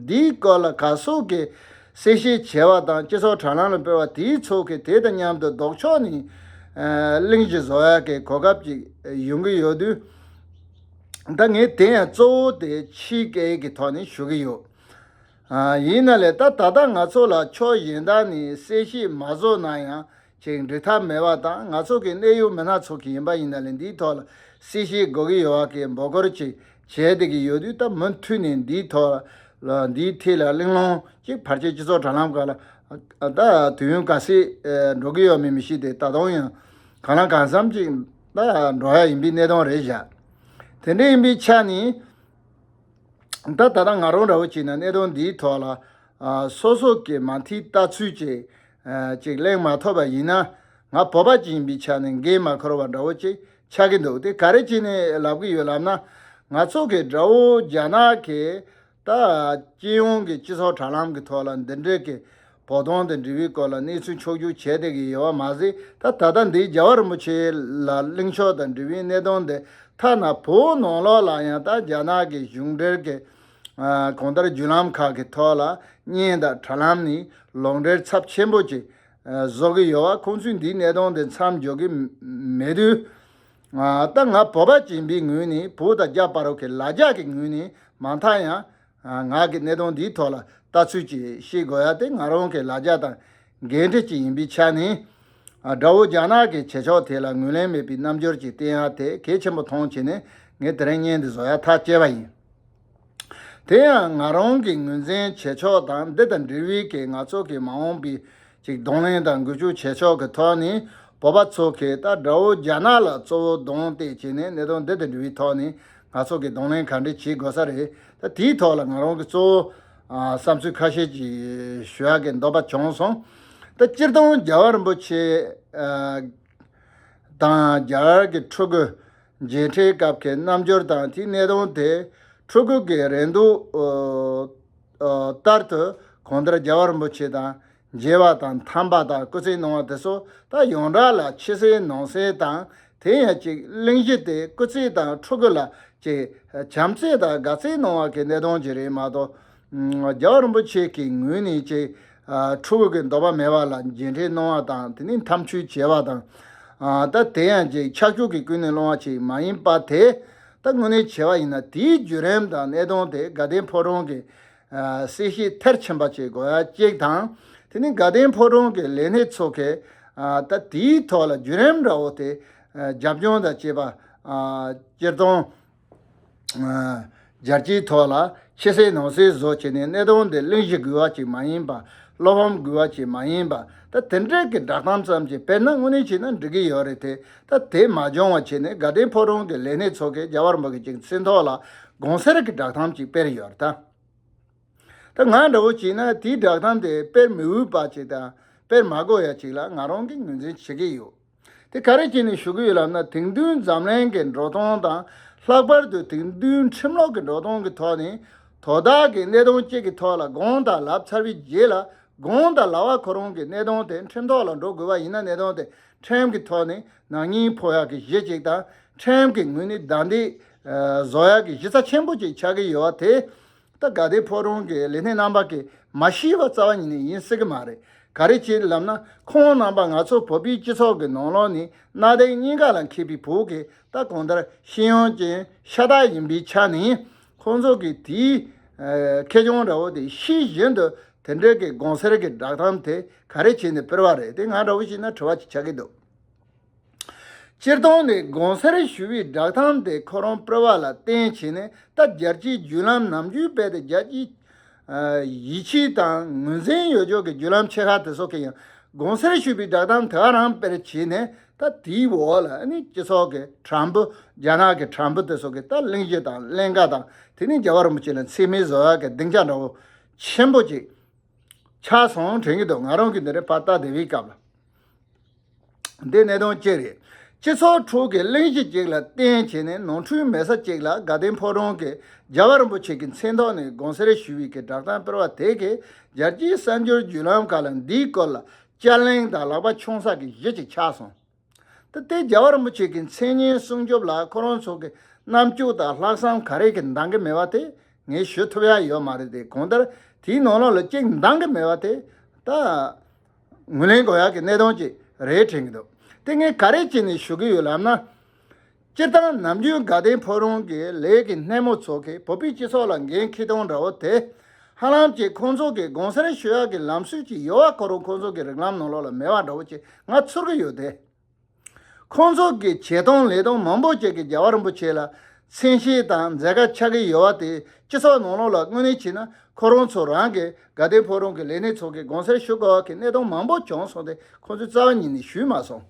འདིའི་སྐོར་ལ་ག་ཚོད་ཀྱི་གསལ་བཤད་བྱས་པ་དང་སྤྱི་ཚོགས་དྲ་ལམ་ལ་སྤེལ་བ་དེའི་ཚོད་ཀྱིས་དེ་དང་མཉམ་དུ་ལྡོག་ཕྱོགས་ནས་ཨ། གླེང་གཞི་བཟོ་ཡག་གི་གོ་སྐབས་ཅིག་ཡོང་གི་ཡོད་དུས། ད་ངས་དེ་ཡང་གཙོ་བོ་དེ་ཕྱིའི་སྐད་ཡིག་གི་ཐོག་ནས་ཞུ་གི་ཡོད། ཨ། ཡིན་ན་ལས་ད་ད་ལྟ་ང་ཚོ་ལ་ཕྱོགས་གཞན་དག་ནས་གསལ་བཤད་མ་བཟོ་ན་ཡང་ཅིག་འབྲེལ་ཐག་མེད་པ་དང་། ང་ཚོ་གི་གནད་ཡོད་མི་སྣ་ཚོ་གི་ཡིན་པ་ཡིན་ན་ལས་འདིའི་ཐོག་ལ་གསལ་བཤད་དགོས་ཀྱི་ཡོད་པ་གི་འབོད་སྐུལ་ཅིག་བྱས་བསྡད་ཀྱི་ཡོད་དུས། ད་མུ་མཐུད་ནས་འདིའི་ཐོག་ལ་འདིའི་ཐད་ལ་གླེང་སློང་ཅིག་ཕལ་ཆེར་སྤྱི་ཚོགས་དྲ་ལམ་སྒང་ལ་ད་དུས་ཡུན་ག་ཚོད་འགྲོ་གི་ཡོད་མེད་མི་ཤེས་ཏེ། ད་དུང་ཡང་གང་ལ་གང་འཚམ་ཅིག་ད་འགྲོ་ཡ་ཡིན་པའི་གནད་དོན་རེད་བཞག། དེ་འདྲ་ཡིན་པའི་ཆ་ནས། ད་ད་ལྟ་ང་རང་འདྲ་བོ་བྱས་ན་གནད་དོན་འདིའི་ཐོག་ལ་ཨ། སོ་སོ་གི་མ་མཐའི་ལྟ་ཚུལ་ཅིག་ཨ། ཅིག་གླེང་མ་ཐུབ་པ་ཡིན་ན། ང་བོད་པ་ཅིག་ཡིན་པའི་ཆ་ནས་འགན་མ་འཁུར་བ་འདྲ་བོ་ཅིག་ཆགས་ཀྱི་འདུག་དེ་ག་རེ་བྱས་ནས་ལབ་ཀྱི་ཡོད་ལབ་ན། ང་ཚོ་གི་དགྲ་བོ་རྒྱ་ནག་གིས་ད་སྤྱི་ཡོངས་ཀྱི་སྤྱི་ཚོགས་དྲ་ལམ་གྱི་ཐོག་ལ་འདི་འདྲའི་གི་བོད་དོན་དང་འབྲེལ་བའི་སྐོར་ལ་གནས་ཚུལ་ཕྱོགས་བསྒྱུར་བྱས་བསྡད་ཀྱི་ཡོད་པ་མ་ཟད། ད་ད་ལྟ་འདིའི་རྒྱལ་བ་རིན་པོ་ཆེ་ལ་གླེང་ཕྱོགས་དང་འབྲེལ་བའི་གནད་དོན་འདི་ཐ་ན་བོད་ནང་ལོགས་ལ་ཡང་ད་རྒྱ་ནག་གི་གཞུང་འབྲེལ་གྱི་ཨ་གང་ལྟར་བརྒྱུད་ལམ་ཁག་གི་ཐོག་ལ་བརྙན་དང་དྲ་ལམ་ནས་ལུང་འདྲེན་ཚབས་ཆེན་པོ་ཅིག་ཨ་བཟོ་གི་ཡོད་པ། ཁོང་ཚོས་འདིའི་གནད་དོན་དེ་མཚམས་འཇོག་གི་མེད་དུས། ཨ་ད་ང་བོད་པ་ཅིག་ཡིན་པའི་ངོས་ནས་བོད་དང་རྒྱ་བར་གྱི་ལ་རྒྱ་གི་ངོས་ནས་མ་མཐའ་ཡང་ཨ་ང་གི་གནད་དོན་འདིའི་ཐོག་ལ་ལྟ་ཚུལ་ཅིག་བཤད་དགོས་ཡ་དེ་ང་རང་གི་ལ་རྒྱ་དང་འགན་འཁྲི་ཅིག་ཡིན་པའི་ཆ་ནས། ཨ་དགྲ་བོ་རྒྱ་ནག་གི་བྱེད་ཕྱོགས་དེ་ལ་ངོས་ལེན་མེད་པའི་རྣམ་འགྱུར་ཅིག་བསྟན་ཡ་དེ་གལ་ཆེན་པོ་མཐོང་བྱས་ནས་ངས་དེ་རིང་བརྙན་འདི་བཟོ་ཡ་ཐག་བཅད་པ་ཡིན། དེ་ཡང་ང་རང་གི་ངོས་འཛིན་བྱེད་ཕྱོགས་དང་འདི་དང་འབྲེལ་བའི་གི་ང་ཚོ་གི་མ་འོངས་པའི་ཅིག་གདོང་ལེན་དང་འགུལ་སྐྱོད་བྱེད་ཕྱོགས་ཀྱི་ཐོག་ནས་བོད་པ་ཚོ་གིས་ད་དགྲ་བོ་རྒྱ་ནག་ལ་གཙོ་བོ་གདོང་གཏད་བྱས་ནས་གནད་དོན་འདི་དང་འབྲེལ་བའི་ཐོག་ནས་ང་ཚོ་གི་གདོང་ལེན་ག་འདྲ་བྱེད་དགོས་ས་རེད། ད་དེའི་ཐོག་ལ་ང་རང་གི་གཙོ་བོ་ཨ་བསམ་ཚུལ་ཁ་ཤས་ཅིག་ཞུ་ཡག་གི་འདོད་པ་བྱུང་སོང་། ད་སྤྱིར་བཏང་རྒྱལ་བ་རིན་པོ་ཆེ་ཨ་དང་རྒྱ་གར་གྱི་ཕྲུ་གུ་མཇལ་འཕྲད་སྐབས་ཀྱི་རྣམ་འགྱུར་དང་དེའི་གནད་དོན་དེ་ཕྲུ་གུ་གི་རེ་འདུན་ཨ་ཨ་ལྟར་དུ་གང་ལྟར་རྒྱལ་བ་རིན་པོ་ཆེ་དང་མཇལ་བ་དང་འཐམ་པ་དང་སྐུ་རྩེད་གནང་བ་དེ་ཚོ་ད་ཡོངས་གྲགས་ལ་ཕྱི་གསལ་ནང་གསལ་དང་། དེ་ཡང་ཅིག་གླེང་གཞི་དེ་སྐུ་རྩེད་དང་ཕྲུ་གུ་ལ་ཅིག་བྱམས་བརྩེ་དང་དགའ་བརྩེ་གནང་བ་གི་གནད་དོན་ཅིག་རེད་མ་གཏོགས། ཨ་རྒྱལ་བ་རིན་པོ་ཆེ་གི་ངོས་ནས་ཅིག་ཨ་ཕྲུ་གུ་གི་འདོད་པ་མེད་པ་ལ་མཇལ་འཕྲད་གནང་བ་དང་། དེ་ནས་འཐམ་འཁྱུད་བྱས་པ་དང་། ཨ་ད་དེ་ཡང་ཅིག་ཆག་ཆོག་གི་ཀུན་ནས་སློང་བ་ཅིག་མ་ཡིན་པ་དེ་ད་དངོས་གནས་བྱས་པ་ཡིན་ན། དེའི་བརྒྱུད་རིམ་དང་གནད་དོན་དེ་དགའ་ལྡན་ཕོ་བྲང་གི་ཨ་གསལ་བཤད་མཐར་ཕྱིན་པ་ཅིག་དགོས་ཡ་གཅིག་དང་། དེ་ནས་དགའ་ལྡན་ཕོ་བྲང་གི་ལས་སྣེ་ཚོ་གིས་ཨ་ད་དེའི་ཐོག་ལ་བརྒྱུད་རིམ་འདྲ་བོ་དེ་ཨ་རྒྱབ་ལྗོངས་དང་བཅས་པ་ཨ་སྤྱིར་བཏང་ཨ་རྒྱལ་སྤྱིའི་ཐོག་ལ་ཕྱི་གསལ་ནང་གསལ་བཟོ་བྱས་ནས་གནད་དོན་དེ་གླེང་གཞི་དགོས་པ་ཅིག་མ་ཡིན་པ། བློ་ཕམ་དགོས་པ་ཅིག་མ་ཡིན་པ། ད་དེ་འདྲའི་གི་བསྒྲགས་གཏམ་ཙམ་ཅིག་སྤེལ་ན་དངོས་གནས་བྱས་ན་འགྲིག་གི་ཡོད་རེད་དེ། ད་དེ་མ་བྱུང་བ་བྱས་ནས་དགའ་ལྡན་ཕོ་བྲང་གི་ལས་སྣེ་ཚོ་གིས་རྒྱལ་བ་རིན་པོ་ཆེ་གི་མཚན་ཐོག་ལ་དགོངས་སེལ་གྱི་བསྒྲགས་གཏམ་ཅིག་སྤེལ་ཡོད་རེད་ད། ད་ང་འདྲ་བོ་བྱས་ན་དེའི་བསྒྲགས་གཏམ་དེ་སྤེལ་མི་འོས་པ་ཅིག་དང་སྤེལ་མ་དགོས་ཡ་ཅིག་ལ་ང་རང་གིས་ངོས་འཛིན་བྱེད་ཀྱི་ཡོད། དེ་ག་རེ་བྱས་ནས་ཞུ་གི་ཡོད་ལབ་ན། དེང་དུས་འཛམ་གླིང་གི་འགྲོ་སྟངས་དང་། ལྷག་པར་དུ་དེང་དུས་ཁྲིམས་ལུགས་ཀྱི་འགྲོ་སྟངས་ཀྱི་ཐོག་ནས་དོ་བདག་གི་གནད་དོན་གཅིག་གི་ཐོག་ལ་དགོངས་དག་ལབ་ཚར་བའི་རྗེས་ལ། དགོངས་དག་ལབ་པ་ཁོ་རང་གི་གནད་དོན་དེ་ཁྲིམས་ཐོག་ལ་འགྲོ་དགོས་པ་ཡིན་ན། གནད་དོན་དེ་ཁྲིམས་ཀྱི་ཐོག་ནས་ནག་ཉེས་ཕོག་ཡག་གི་གཞི་གཅིག་དང་། ཁྲིམས་ཀྱི་ངོས་ནས་བདའ་འདེད་ཨ་བཟོ་ཡག་གི་གཞི་རྩ་ཆེན་པོ་ཅིག་ཆགས་ཀྱི་ཡོད་པ་དེ། ད་དགའ་ལྡན་ཕོ་བྲང་གི་ལས་སྣེ་རྣམ་པ་གིས་མ་ཤེས་པ་རྩ་བ་ཉིད་ནས་ཡིན་སྲིད་ཀྱི་མ་རེད། ག་རེ་བྱས་ལབ་ན། ཁོང་རྣམ་པ་ང་ཚོ་བོད་པའི་སྤྱི་ཚོགས་ཀྱི་ནང་ལོགས་ནས་གནའ་དེང་གཉིས་ཀ་ལ་མཁས་པའི་བོད་ཀྱི་ད་གང་ལྟར་ཤེས་ཡོན་ཅན་ཤ་སྟག་ཡིན་པའི་ཆ་ནས། ཁོང་ཚོ་གིས་དེའི་ཨ་ཁེ་གྱོང་འདྲ་བོ་དེ་ཤེས་བཞིན་དུ་དེ་འདྲའི་གི་དགོངས་སེལ་གྱི་བསྒྲགས་གཏམ་དེ་ག་རེ་བྱས་ནས་སྤེལ་བ་རེད། དེ་ང་འདྲ་བོ་བྱས་ན་དྲི་བ་ཅིག་ཆགས་ཀྱི་འདུག་སྤྱིར་བཏང་ནས་དགོངས་སེལ་ཞུ་བའི་བསྒྲགས་གཏམ་དེ་ཁོ་རང་སྤེལ་བ་ལ་བརྟེན་བྱས་ནས། ད་རྒྱལ་སྤྱིའི་བརྒྱུད་ལམ་ནམ་རྒྱུན་རྦད་དེ་རྒྱལ་སྤྱིའི་ཨ་ཡིད་ཆེས་དང་ངོས་འཛིན་ཡོད་ཕྱོགས་ཀྱི་བརྒྱུད་ལམ་ཆེ་ཁག་དེ་ཚོ་གིས་ཡང་དགོངས་སེལ་ཞུ་བའི་བསྒྲགས་གཏམ་དེ་ག་རང་སྤེལ་བྱས་ནས། ད་དེའི་འོག་ལ་ཨ་ནི་སྤྱི་ཚོགས་ཀྱི་དྲ་འབུ། རྒྱ་ནག་གི་དྲ་འབུ་དེ་ཚོ་གིས་ད་གླེང་གཞི་དང་ཀླན་ཀ་དང་། དེ་ནས་རྒྱལ་བ་རིན་པོ་ཆེ་ལ་མཚན་སྨད་བཟོ་ཡག་གི་སྡིངས་ཆ་འདྲ་བོ་ཆེན་པོ་ཅིག་ཆགས་སོང་དྲན་གྱི་འདུག་ང་རང་གིས་འདི་རེད་ཕར་ལྟ་བསྡད་པའི་སྐབས་ལ། འདི་གནད་དོན་གཅིག་རེད། སྤྱི་ཚོགས་ཁྲོད་ཀྱི་གླེང་གཞི་གཅིག་ལ་བརྟེན་བྱས་ནས་ནོར་འཁྲུལ་མེད་ས་གཅིག་ལ་དགའ་ལྡན་ཕོ་བྲང་གིས་རྒྱལ་བ་རིན་པོ་ཆེ་གི་མཚན་ཐོག་ནས་དགོངས་སེལ་ཞུ་བའི་གི་བསྒྲགས་གཏམ་སྤེལ་བ་དེ་གིས་རྒྱལ་སྤྱིའི་གསར་འགྱུར་བརྒྱུད་ལམ་ཁག་ལ་འདིའི་སྐོར་ལ་དཔྱད་གླེང་དང་ལག་པ་མཆོང་ས་གི་གཞི་གཅིག་ཆགས་སོང་། ད་དེ་རྒྱལ་བ་རིན་པོ་ཆེ་གི་མཚན་སྙན་སྲུང་སྐྱོབ་ལ་ཁོ་རང་ཚོ་གི་རྣམ་དཔྱོད་དང་ལྷག་བསམ་ག་རེ་གི་འདང་གི་མེད་པ་དེ་ངས་ཞུ་ཐུབ་ཡ་ཡོད་མ་རེད་དེ། གང་ལྟར་དེའི་ནང་ལོགས་ལ་གཅིག་འདང་གི་མེད་པ་དེ་ད་ངོས་ལེན་དགོས་ཡག་གི་གནད་དོན་ཅིག་རེད་དྲན་གྱི་འདུག་དེ་ངས་ག་རེ་བྱས་ནས་ཞུ་གི་ཡོད་ལབ་ན། སྤྱིར་བཏང་ནམ་རྒྱུན་དགའ་ལྡན་ཕོ་བྲང་གི་ལས་ཀྱི་སྣེ་མོ་ཚོ་གིས་བོད་པའི་སྤྱི་ཚོགས་ལ་འགན་འཁྱེར་སྟངས་འདྲ་བོ་དེ། ཧ་ལམ་གྱིས་ཁོང་ཚོ་གིས་དགོངས་སེལ་ཞུ་ཡག་གི་ལམ་སྲོལ་ཅིག་ཡོད་པ་ཁོ་རང་ཁོང་ཚོ་གི་རིགས་ལམ་ནང་ལོགས་ལ་མེད་པ་འདྲ་བོ་ཅིག་ང་ཚོར་གྱི་ཡོད་དེ། ཁོང་ཚོ་གི་བྱེད་སྟངས་ལས་སྟངས་མང་པོ་ཅིག་གིས་རྒྱལ་བ་རིན་པོ་ཆེ་ལ་མཚན་ཤས་དང་མཛད་དཀའ་ཆགས་ཀྱི་ཡོད་པ་དེ། སྤྱི་ཚོགས་ནང་ལོགས་ལ་དངོས་གནས་བྱས་ན་ཁོ་རང་ཚོ་རང་གི་དགའ་ལྡན་ཕོ་བྲང་གི་ལས་སྣེ་ཚོ་གིས་དགོངས་སེལ་ཞུ་དགོས་པ་གི་གནས་སྟངས་མང་པོ་བྱུང་སོང་སྟེ། ཁོང་ཚོས་རྩ་བ་ཉིད་ནས་ཞུས་མ་སོང་།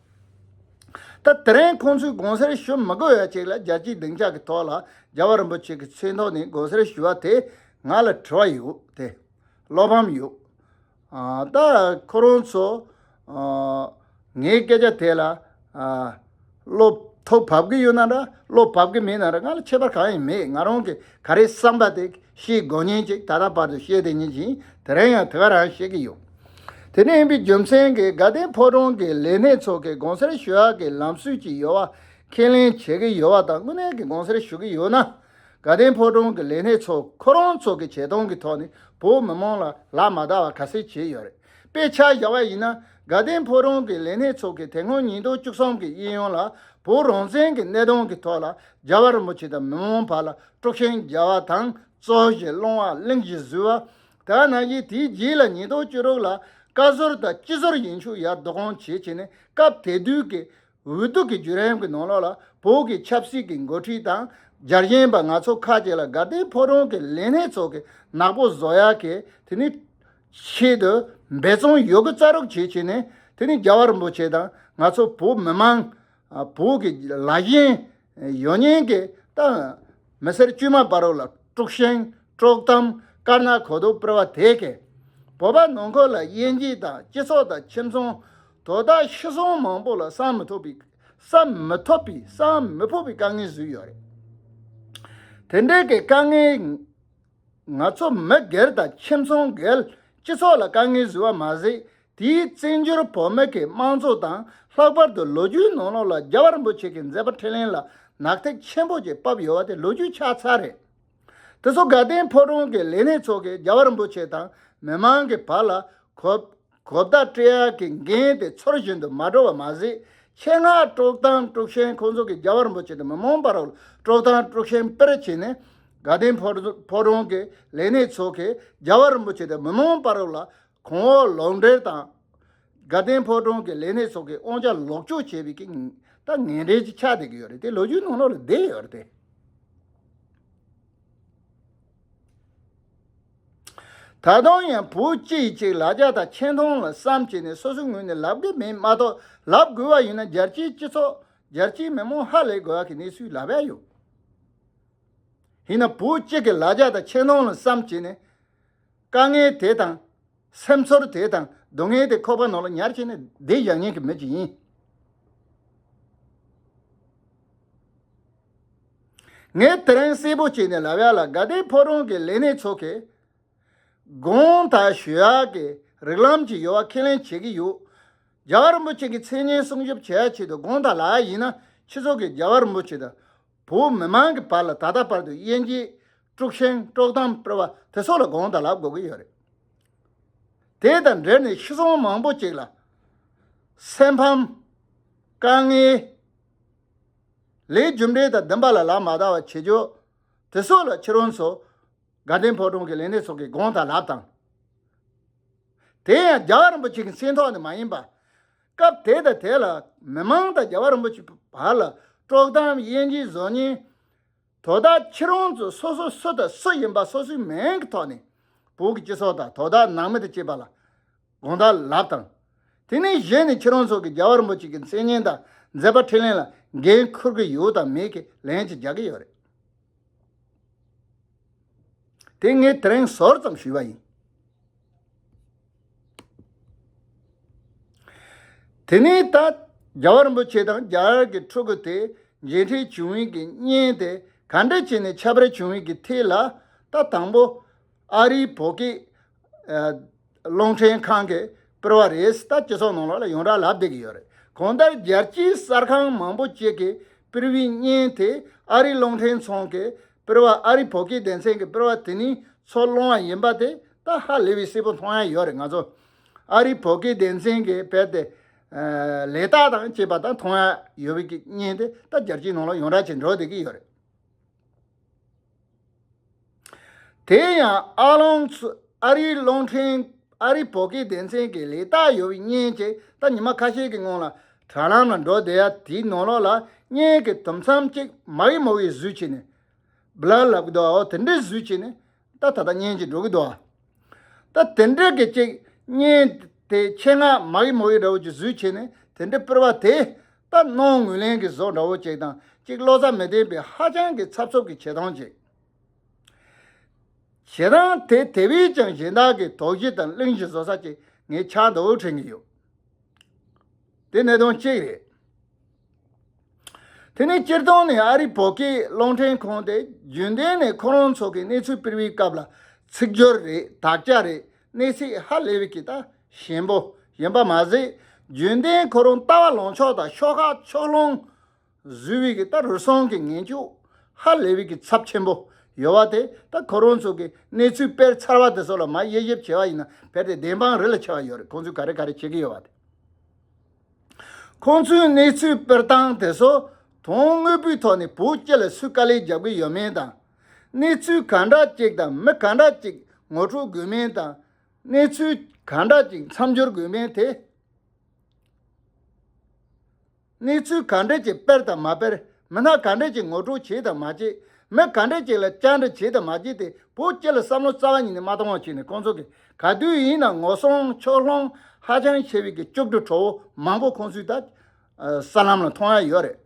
ད་དེ་རིང་ཁོང་ཚོས་དགོངས་སེལ་ཞུ་མི་དགོས་ཡ་ཅིག་ལ་རྒྱལ་སྤྱིའི་སྡིངས་ཆ་གི་ཐོག་ལ་རྒྱལ་བ་རིན་པོ་ཆེ་གི་མཚན་ཐོག་ནས་དགོངས་སེལ་ཞུ་བ་དེ་ང་ལ་དྲི་བ་ཡོད་དེ། བློ་ཕམ་ཡོད། ཨ་ད་ཁོ་རང་ཚོ་ཨ་ ངའི་སྐད་ཆ་དེ་ལ་ཨ་བློ་ཐུག་བབས་ཀྱི་ཡོད་ན་འདྲ། བློ་བབས་ཀྱི་མེད་ན་འདྲ། ང་ལ་ཁྱད་པར་གང་ཡང་མེད། ང་རང་གི་ག་རེ་བསམ་པ་དེ་བཤད་དགོས་མཁན་ཅིག་ད་ལྟ་བར་དུ་བཤད་བསྡད་མཁན་ཅིག་ཡིན། དེ་རིང་ཡང་དེ་ག་རང་བཤད་ཀྱི་ཡོད། དེ་འདྲ་ཡིན་པའི་རྒྱུ་མཚན་གྱིས་དགའ་ལྡན་ཕོ་བྲང་གི་ལས་སྣེ་ཚོ་གིས་གོང་གསལ་ཞུ་ཡག་གི་ལམ་སྲོལ་ཅིག་ཡོད་པ་ཁས་ལེན་བྱེད་ཀྱི་ཡོད་པ་དང་། དངོས་གནས་ཀྱི་གོང་གསལ་ཞུ་གི་ཡོད་ན། དགའ་ལྡན་ཕོ་བྲང་གི་ལས་སྣེ་ཚོ་ཁོ་རང་ཚོ་གི་བྱེད་སྟངས་ཀྱི་ཐོག་ནས་བོད་མི་མང་ལ་ལག་མ་བརྡབས་པ་ག་ཚད་བྱས་ཡོད་རེད། དཔེ་ཆ་བཞག་པ་ཡིན་ན། དགའ་ལྡན་ཕོ་བྲང་གི་ལས་སྣེ་ཚོ་གིས་དེ་སྔོན་ཉིས་སྟོང་བཅུ་གསུམ་གྱི་གཡས་གཡོན་ལ་བོད་རང་བཙན་གྱི་གནད་དོན་གྱི་ཐོག་ལ་རྒྱལ་བ་རིན་པོ་ཆེ་དང་མི་མང་བར་ལ་དཀྲུག་ཤིང་རྒྱག་པ་དང་། བཙོག་བཞིན་སློང་བ། གླིང་བཞིན་བཟོས་པ། དེ་ནང་བཞིན་དེའི་རྗེས་ལ་ཉིས་སྟོང་བཅུ་དྲུག་ལ་བཀའ་ཟུར་དང་སྤྱི་ཟུར་ཡིན་ཆོག་ཡར་བསྡུ་སྐོང་བྱེད་བྱས་ནས། སྐབས་དེ་དུས་ཀྱི་འོས་བསྡུ་གི་བརྒྱུད་རིམ་གྱི་ནང་ལོགས་ལ་བོད་ཀྱི་ཆབ་སྲིད་ཀྱི་འགོ་ཁྲིད་དང་རྒྱལ་ཞེན་པ་ང་ཚོ་ཁ་ཅིག་ལ་དགའ་ལྡན་ཕོ་བྲང་གི་ལས་སྣེ་ཚོ་གི་ནག་པོ་བཟོ་ཡག་གི་དེ་ནི་ཆེད་དུ་འབད་བརྩོན་ཡོད་རྒུ་རྩ་རུག་བྱེད་བྱས་ནས། དེ་ནི་རྒྱལ་བ་རིན་པོ་ཆེ་དང་ང་ཚོ་བོད་མི་མང་། ཨ། བོད་ཀྱི་ལ་ཞེན་ཡོད་མཁན་གྱི་ད་མི་སེར་དཀྱུས་མ་བར་ལ་དཀྲུག་ཤིང་དཀྲོག་གཏམ་དཀར་ནག་གོ་ལྡོག་སྤེལ་བ་དེ་གིས་བོད་པ་ནང་ཁུལ་ལ་དབྱེ་འབྱེད་དང་། སྤྱི་ཚོགས་དང་ཁྱིམ་ཚང་དོ་བདག་ཤི་གསོན་མང་པོ་ལ་བསམ་མི་ཐུབ་པའི་བསམ་མི་ཐུབ་པའི་བསམ་མི་ཕོད་པའི་དཀའ་ངལ་བཟོས་ཡོད་རེད། དེ་འདྲའི་གི་དཀའ་ངལ། ང་ཚོ་མི་སྒེར་དང་ཁྱིམ་ཚང་སྒེར། སྤྱི་ཚོགས་ལ་དཀའ་ངལ་བཟོས་པ་མ་ཟད། དེའི་བཙན་བྱོལ་བོད་མི་གི་དམངས་གཙོ་དང་། ལྷག་པར་དུ་ལོ་རྒྱུས་ནང་ལོགས་ལ་རྒྱལ་བ་རིན་པོ་ཆེ་གི་མཛད་པ་འཕྲིན་ལས་ལ་ནག་ཐིག་ཆེན་པོ་ཅིག་བབས་ཡོད་པ་དེ་ལོ་རྒྱུས་ཆགས་ཚར་རེད། དེ་ཚོ་དགའ་ལྡན་ཕོ་བྲང་གི་ལས་སྣེ་ཚོ་གིས་རྒྱལ་བ་རིན་པོ་ཆེ་དང་མི་མང་གི་བར་ལ་གོ་གོ་བརྡ་སྤྲད་ཡག་གི་འགན་དེ་ཚུལ་བཞིན་དུ་མ་འགྲུབ་པ་མ་ཟད། ཆེད་མངགས་དཀྲོག་གཏམ་དཀྲུག་ཤིང་། ཁོང་ཚོ་གིས་རྒྱལ་བ་རིན་པོ་ཆེ་དང་མི་མང་བར་ལ་དཀྲོག་གཏམ་དཀྲུག་ཤིང་སྤེལ་བྱས་ནས། དགའ་ལྡན་ཕོ་ཕོ་བྲང་གི་ལས་སྣེ་ཚོ་གིས་རྒྱལ་བ་རིན་པོ་ཆེ་དང་མི་མང་བར་ལ་གོང་འོག་ལུང་འདྲེན་དང་། དགའ་ལྡན་ཕོ་བྲང་གི་ལས་སྣེ་ཚོ་གིས་དབང་ཆ་ལོག་སྤྱོད་བྱས་པའི་གི་ད་ངན་འབྲེལ་ཅིག་ཆགས་བསྡད་ཀྱི་ཡོད་རེད། དེ་ལོ་རྒྱུས་ནང་ལོགས་ལ་བསྡད་ཡོད་རེད་དེ། ད་དུང་ཡང་བོད་སྤྱི་ཡི་ཅིག་ལ་རྒྱ་དང་ཆེ་མཐོང་ལ་བསམ་བྱས་ནས་སོ་སོའི་ངོས་ནས་ལབ་གི་མེད་མ་གཏོགས། ལབ་དགོས་པ་ཡིན་ན་རྒྱལ་སྤྱིའི་སྤྱི་ཚོགས། རྒྱལ་སྤྱིའི་མི་མང་ཧ་ལས་དགོས་ཡག་གི་གནས་ཚུལ་ལབ་ཡག་ཡོད། ཡིན་ན་བོད་སྤྱི་གི་ལ་རྒྱ་དང་ཆེ་མཐོང་ལ་བསམ་བྱས་ནས། དཀའ་ངལ་དེ་དང་། སེམས་ཚོར་དེ་དང་སྡུག་བསྔལ་དེ་ཁོག་པ་ནང་ལ་ཉར་བྱས་ནས་བསྡད་བཞག་མཁན་གྱི་མི་ཅིག་ཡིན། ངས་དེ་རིང་གསལ་པོ་བྱས་ནས་ལབ་ཡག་ལ། དགའ་ལྡན་ཕོ་བྲང་གི་ལས་སྣེ་ཚོ་གིས་དགོངས་དག་ཞུ་ཡག་གི་རིགས་ལམ་ཅིག་ཡོད་པ་ཁས་ལེན་བྱེད་ཀྱི་ཡོད། རྒྱལ་བ་རིན་པོ་ཆེ་གི་མཚན་སྙན་སྲུང་སྐྱོབ་བྱེད་ཡག་ཆེད་དུ་དགོངས་དག་ལབ་ཡག་ཡིན་ན། ཁྱེད་ཚོ་གིས་རྒྱལ་བ་རིན་པོ་ཆེ་དང་བོད་མི་མང་གི་བར་ལ་ད་ལྟ་བར་དུ་དབྱེ་འབྱེད། དཀྲུག་ཤིང་། དཀྲོག་གཏམ་སྤེལ་བ་དེ་ཚོ་ལ་དགོངས་དག་ལབ་དགོས་ཀྱི་ཡོད་རེད། དེ་དང་འབྲེལ་ནས་ཤི་སོང་མང་པོ་ཅིག་ལ་སེམས་ཕམ། དཀའ་ངལ། ལས་རྒྱུ་འབྲས་དང་ལྡན་པ་ལ་ལག་མ་བརྡབས་པ་བྱེད་རྒྱུ་དེ་ཚོ་ལ་ཁྱེད་རང་ཚོ་དགའ་ལྡན་ཕོ་བྲང་གི་ལས་སྣེ་ཚོ་གིས་དགོངས་དག་ལབ་དང་། དེ་ཡང་རྒྱལ་བ་རིན་པོ་ཆེ་གི་མཚན་ཐོག་ནས་མ་ཡིན་པ། སྐབས་དེ་དང་དེ་ལ་མི་མང་དང་རྒྱལ་བ་རིན་པོ་ཆེ་བར་ལ་དཀྲོག་གཏམ་དབྱེ་འབྱེད་བཟོ་མཁན། དོ་བདག་ཁྱེད་རང་ཚོ་སོ་སོ་སུ་དང་སུ་ཡིན་པ་སོ་སོའི་མིང་གི་ཐོག་ནས་བོད་ཀྱི་སྤྱི་ཚོགས་དང་དོ་བདག་ནང་མི་དང་བཅས་པ་ལ་དགོངས་དག་ལབ་དང་། དེ་ནས་གཞི་ནས་ཁྱེད་རང་ཚོ་གིས་རྒྱལ་བ་རིན་པོ་ཆེ་གི་མཚན་སྙན་དང་མཛད་པ་འཕྲིན་ལས་ལ་འགན་འཁུར་གྱི་ཡོད་དང་མེད་ཀྱི་ལན་ཅིག་རྒྱག་གི་ཡོད་རེད། དེ་ངས་དེ་རིང་ཟུར་ཙམ་ཞུས་པ་ཡིན། དེ་ནས་ད་རྒྱལ་བ་རིན་པོ་ཆེ་དང་རྒྱ་གར་གྱི་ཕྲུ་གུ་དེ་མཇལ་འཕྲད་བྱུང་བའི་གི་བརྙན་དེ་ག་འདྲ་བྱས་ནས་ཁྱབ་སྤེལ་བྱུང་བའི་གི་ཐད་ལ། ད་དང་པོ་ཨ་རིའི་བོད་སྐད་ཨ་རླུང་འཕྲིན་ཁང་གི་སྤེལ་བ་རེད། ད་སྤྱི་ཚོགས་ནང་ལོགས་ལ་ཡོངས་གྲགས་ལབ་བསྡད་ཀྱི་ཡོད་རེད། གང་ལྟར་རྒྱལ་སྤྱིའི་གསར་ཁང་མང་པོ་ཅིག་གིས་སྤེལ་བའི་བརྙན་དེ་ཨ་རིའི་རླུང་འཕྲིན་ཚང་གི་སྤེལ་བ། ཨ་རིའི་བོད་སྐད་སྡེ་ཚན་གྱི་སྤེལ་བ་དེ་ནས་ཚུར་བླངས་པ་ཡིན་པ་དེ་ད་ཧ་ལས་པའི་གསལ་པོ་མཐོང་ཡག་ཡོད་རེད། ང་ཚོ་ཨ་རིའི་བོད་སྐད་སྡེ་ཚན་གྱི་དཔེ་དེ་ཨ་ལས་རྟགས་དང་བཅས་པ་ད་མཐོང་ཡག་ཡོད་པའི་གི་བརྙན་དེ་ད་རྒྱལ་སྤྱིའི་ནང་ལ་ཡོངས་གྲགས་ཅིག་འགྲོ་བསྡད་ཀྱི་ཡོད་རེད། དེ་ཡང་ཨ་རླུང་ཚུ་ཨ་རིའི་རླུང་འཕྲིན། ཨ་རིའི་བོད་སྐད་སྡེ་ཚན་གྱི་ལས་རྟགས་ཡོད་པའི་བརྙན་ཅིག་ད་ཉི་མ་ཁ་ཤས་ཀྱི་སྔོན་ལ་དྲ་ལམ་ལ་འགྲོ་བསྡད་ཡག་དེའི་ནང་ལོགས་ལ་བརྙན་གྱི་དུམ་མཚམས་ཅིག་མ་གི་མོ་གི་བཟོས་བྱས་ནས། བླར་ལབ་ཀྱི་འདུག་ཨ། འོ་དེ་འདྲའི་བཟོས་བྱས་ནས་ད་ད་ལྟ་བརྙན་ཅིག་འགྲོ་གི་འདུག་ཨ། ད་དེ་འདྲ་གི་ཅིག་བརྙན་དེ་ཆེད་མངགས་མ་གི་མོ་གི་འདྲ་བོ་ཅིག་བཟོས་བྱས་ནས་དེ་འདྲ་སྤེལ་བ་དེ་ད་གནོང་ངོས་ལེན་གྱི་བཟོ་འདྲ་བོ་ཅིག་དང་། ཅིག་བློ་རྩ་མི་བརྟན་པའི་ཧ་ཅང་གི་འཚབ་འཚུབ་ཀྱི་བྱེད་སྟངས་ཅིག་བྱེད་སྟངས་དེ་དེ་བས་ཀྱང་གཞན་དག་གི་དོགས་གཞི་དང་གླེང་གཞི་བཟོ་ས་ཅིག་ངས་ཆགས་འདུག་དྲན་གྱི་ཡོད། དེ་གནད་དོན་གཅིག་རེད། དེ་ནས་སྤྱིར་བཏང་ནས་ཨ་རིའི་བོད་སྐད་རླུང་འཕྲིན་ཁང་དེ་རྒྱུན་ལྡན་ནས་ཁོ་རང་ཚོ་གི་གནས་ཚུལ་སྤེལ་བའི་སྐབས་ལ་ཚིག་སྦྱོར་རེད། དག་ཆ་རེད། གནས་ཚུལ་ཧ་ལས་པའི་གི་ད་ཞན་པོ་ཡིན་པ་མ་ཟད། རྒྱུན་ལྡན་ཁོ་རང་ལྟ་བ་ལངས་ཕྱོགས་དང་ཤོག་ཁག་ཕྱོགས་ལྷུང་བཟོས་པའི་གི་ད་རུལ་སུངས་ཀྱི་ངན་སྐྱུག་ཧ་ལས་པའི་གི་ཚབས་ཆེན་པོ་ཡོད་པ་དེ། ད་ཁོ་རང་ཚོ་གི་གནས་ཚུལ་སྤེལ་ཚར་བ་དེ་ཚོ་ལ་མར་དབྱེ་ཞིབ་བྱས་པ་ཡིན་ན་དཔེ་དེ་བདེན་དཔང་རེ་ལ་ཆེ་བ་ཡོད་རེད། ཁོང་ཚོས་ག་རེ་ག་རེ་བྱེད་ཀྱི་ཡོད་པ་དེ། ཁོང་ཚོའི་གནས་ཚུལ་སྤེལ་སྟངས་དེ་ཚོ་དོན་དངོས་པོའི་ཐོག་ནས་བོད་སྤྱི་ལ་སུས་དཀའ་ལས་རྒྱབ་ཀྱི་ཡོད་མེད་དང་། གནས་ཚུལ་ག་འདྲ་ཅིག་དང་མི་ག་འདྲ་ཅིག་ངོ་སྤྲོད་དགོས་མིན་དང་། གནས་ཚུལ་ག་འདྲ་ཅིག་མཚམས་སྦྱོར་དགོས་མིན་དེ། གནས་ཚུལ་ག་འདྲ་ཅིག་སྤེལ་དང་མ་སྤེལ། མི་སྣ་ག་འདྲ་ཅིག་ངོ་སྤྲོད་བྱེད་དང་མ་བྱེད། མི་ག་འདྲ་ཅིག་ལ་བཅར་འདྲི་བྱེད་དང་མ་བྱེད་དེ་བོད་སྤྱི་ལ་བསམ་བློ་རྩ་བ་ཉིད་ནས་མ་གཏོང་བ་བྱས་ནས། ཁོང་ཚོ་གིས་ག་དུས་ཡིན་ན་ངོ་སྲུང་ཕྱོགས་ལྷུང་ཧ་ཅང་ཆེ་བའི་གི་སྐྱོབ་འགྲོ་གྲོགས་པོ་མང་པོ་ཁོང་ཚོའི་ད་ཨ་གསར་ལམ་ལ་མཐོང་ཡ་ཡོད་རེད།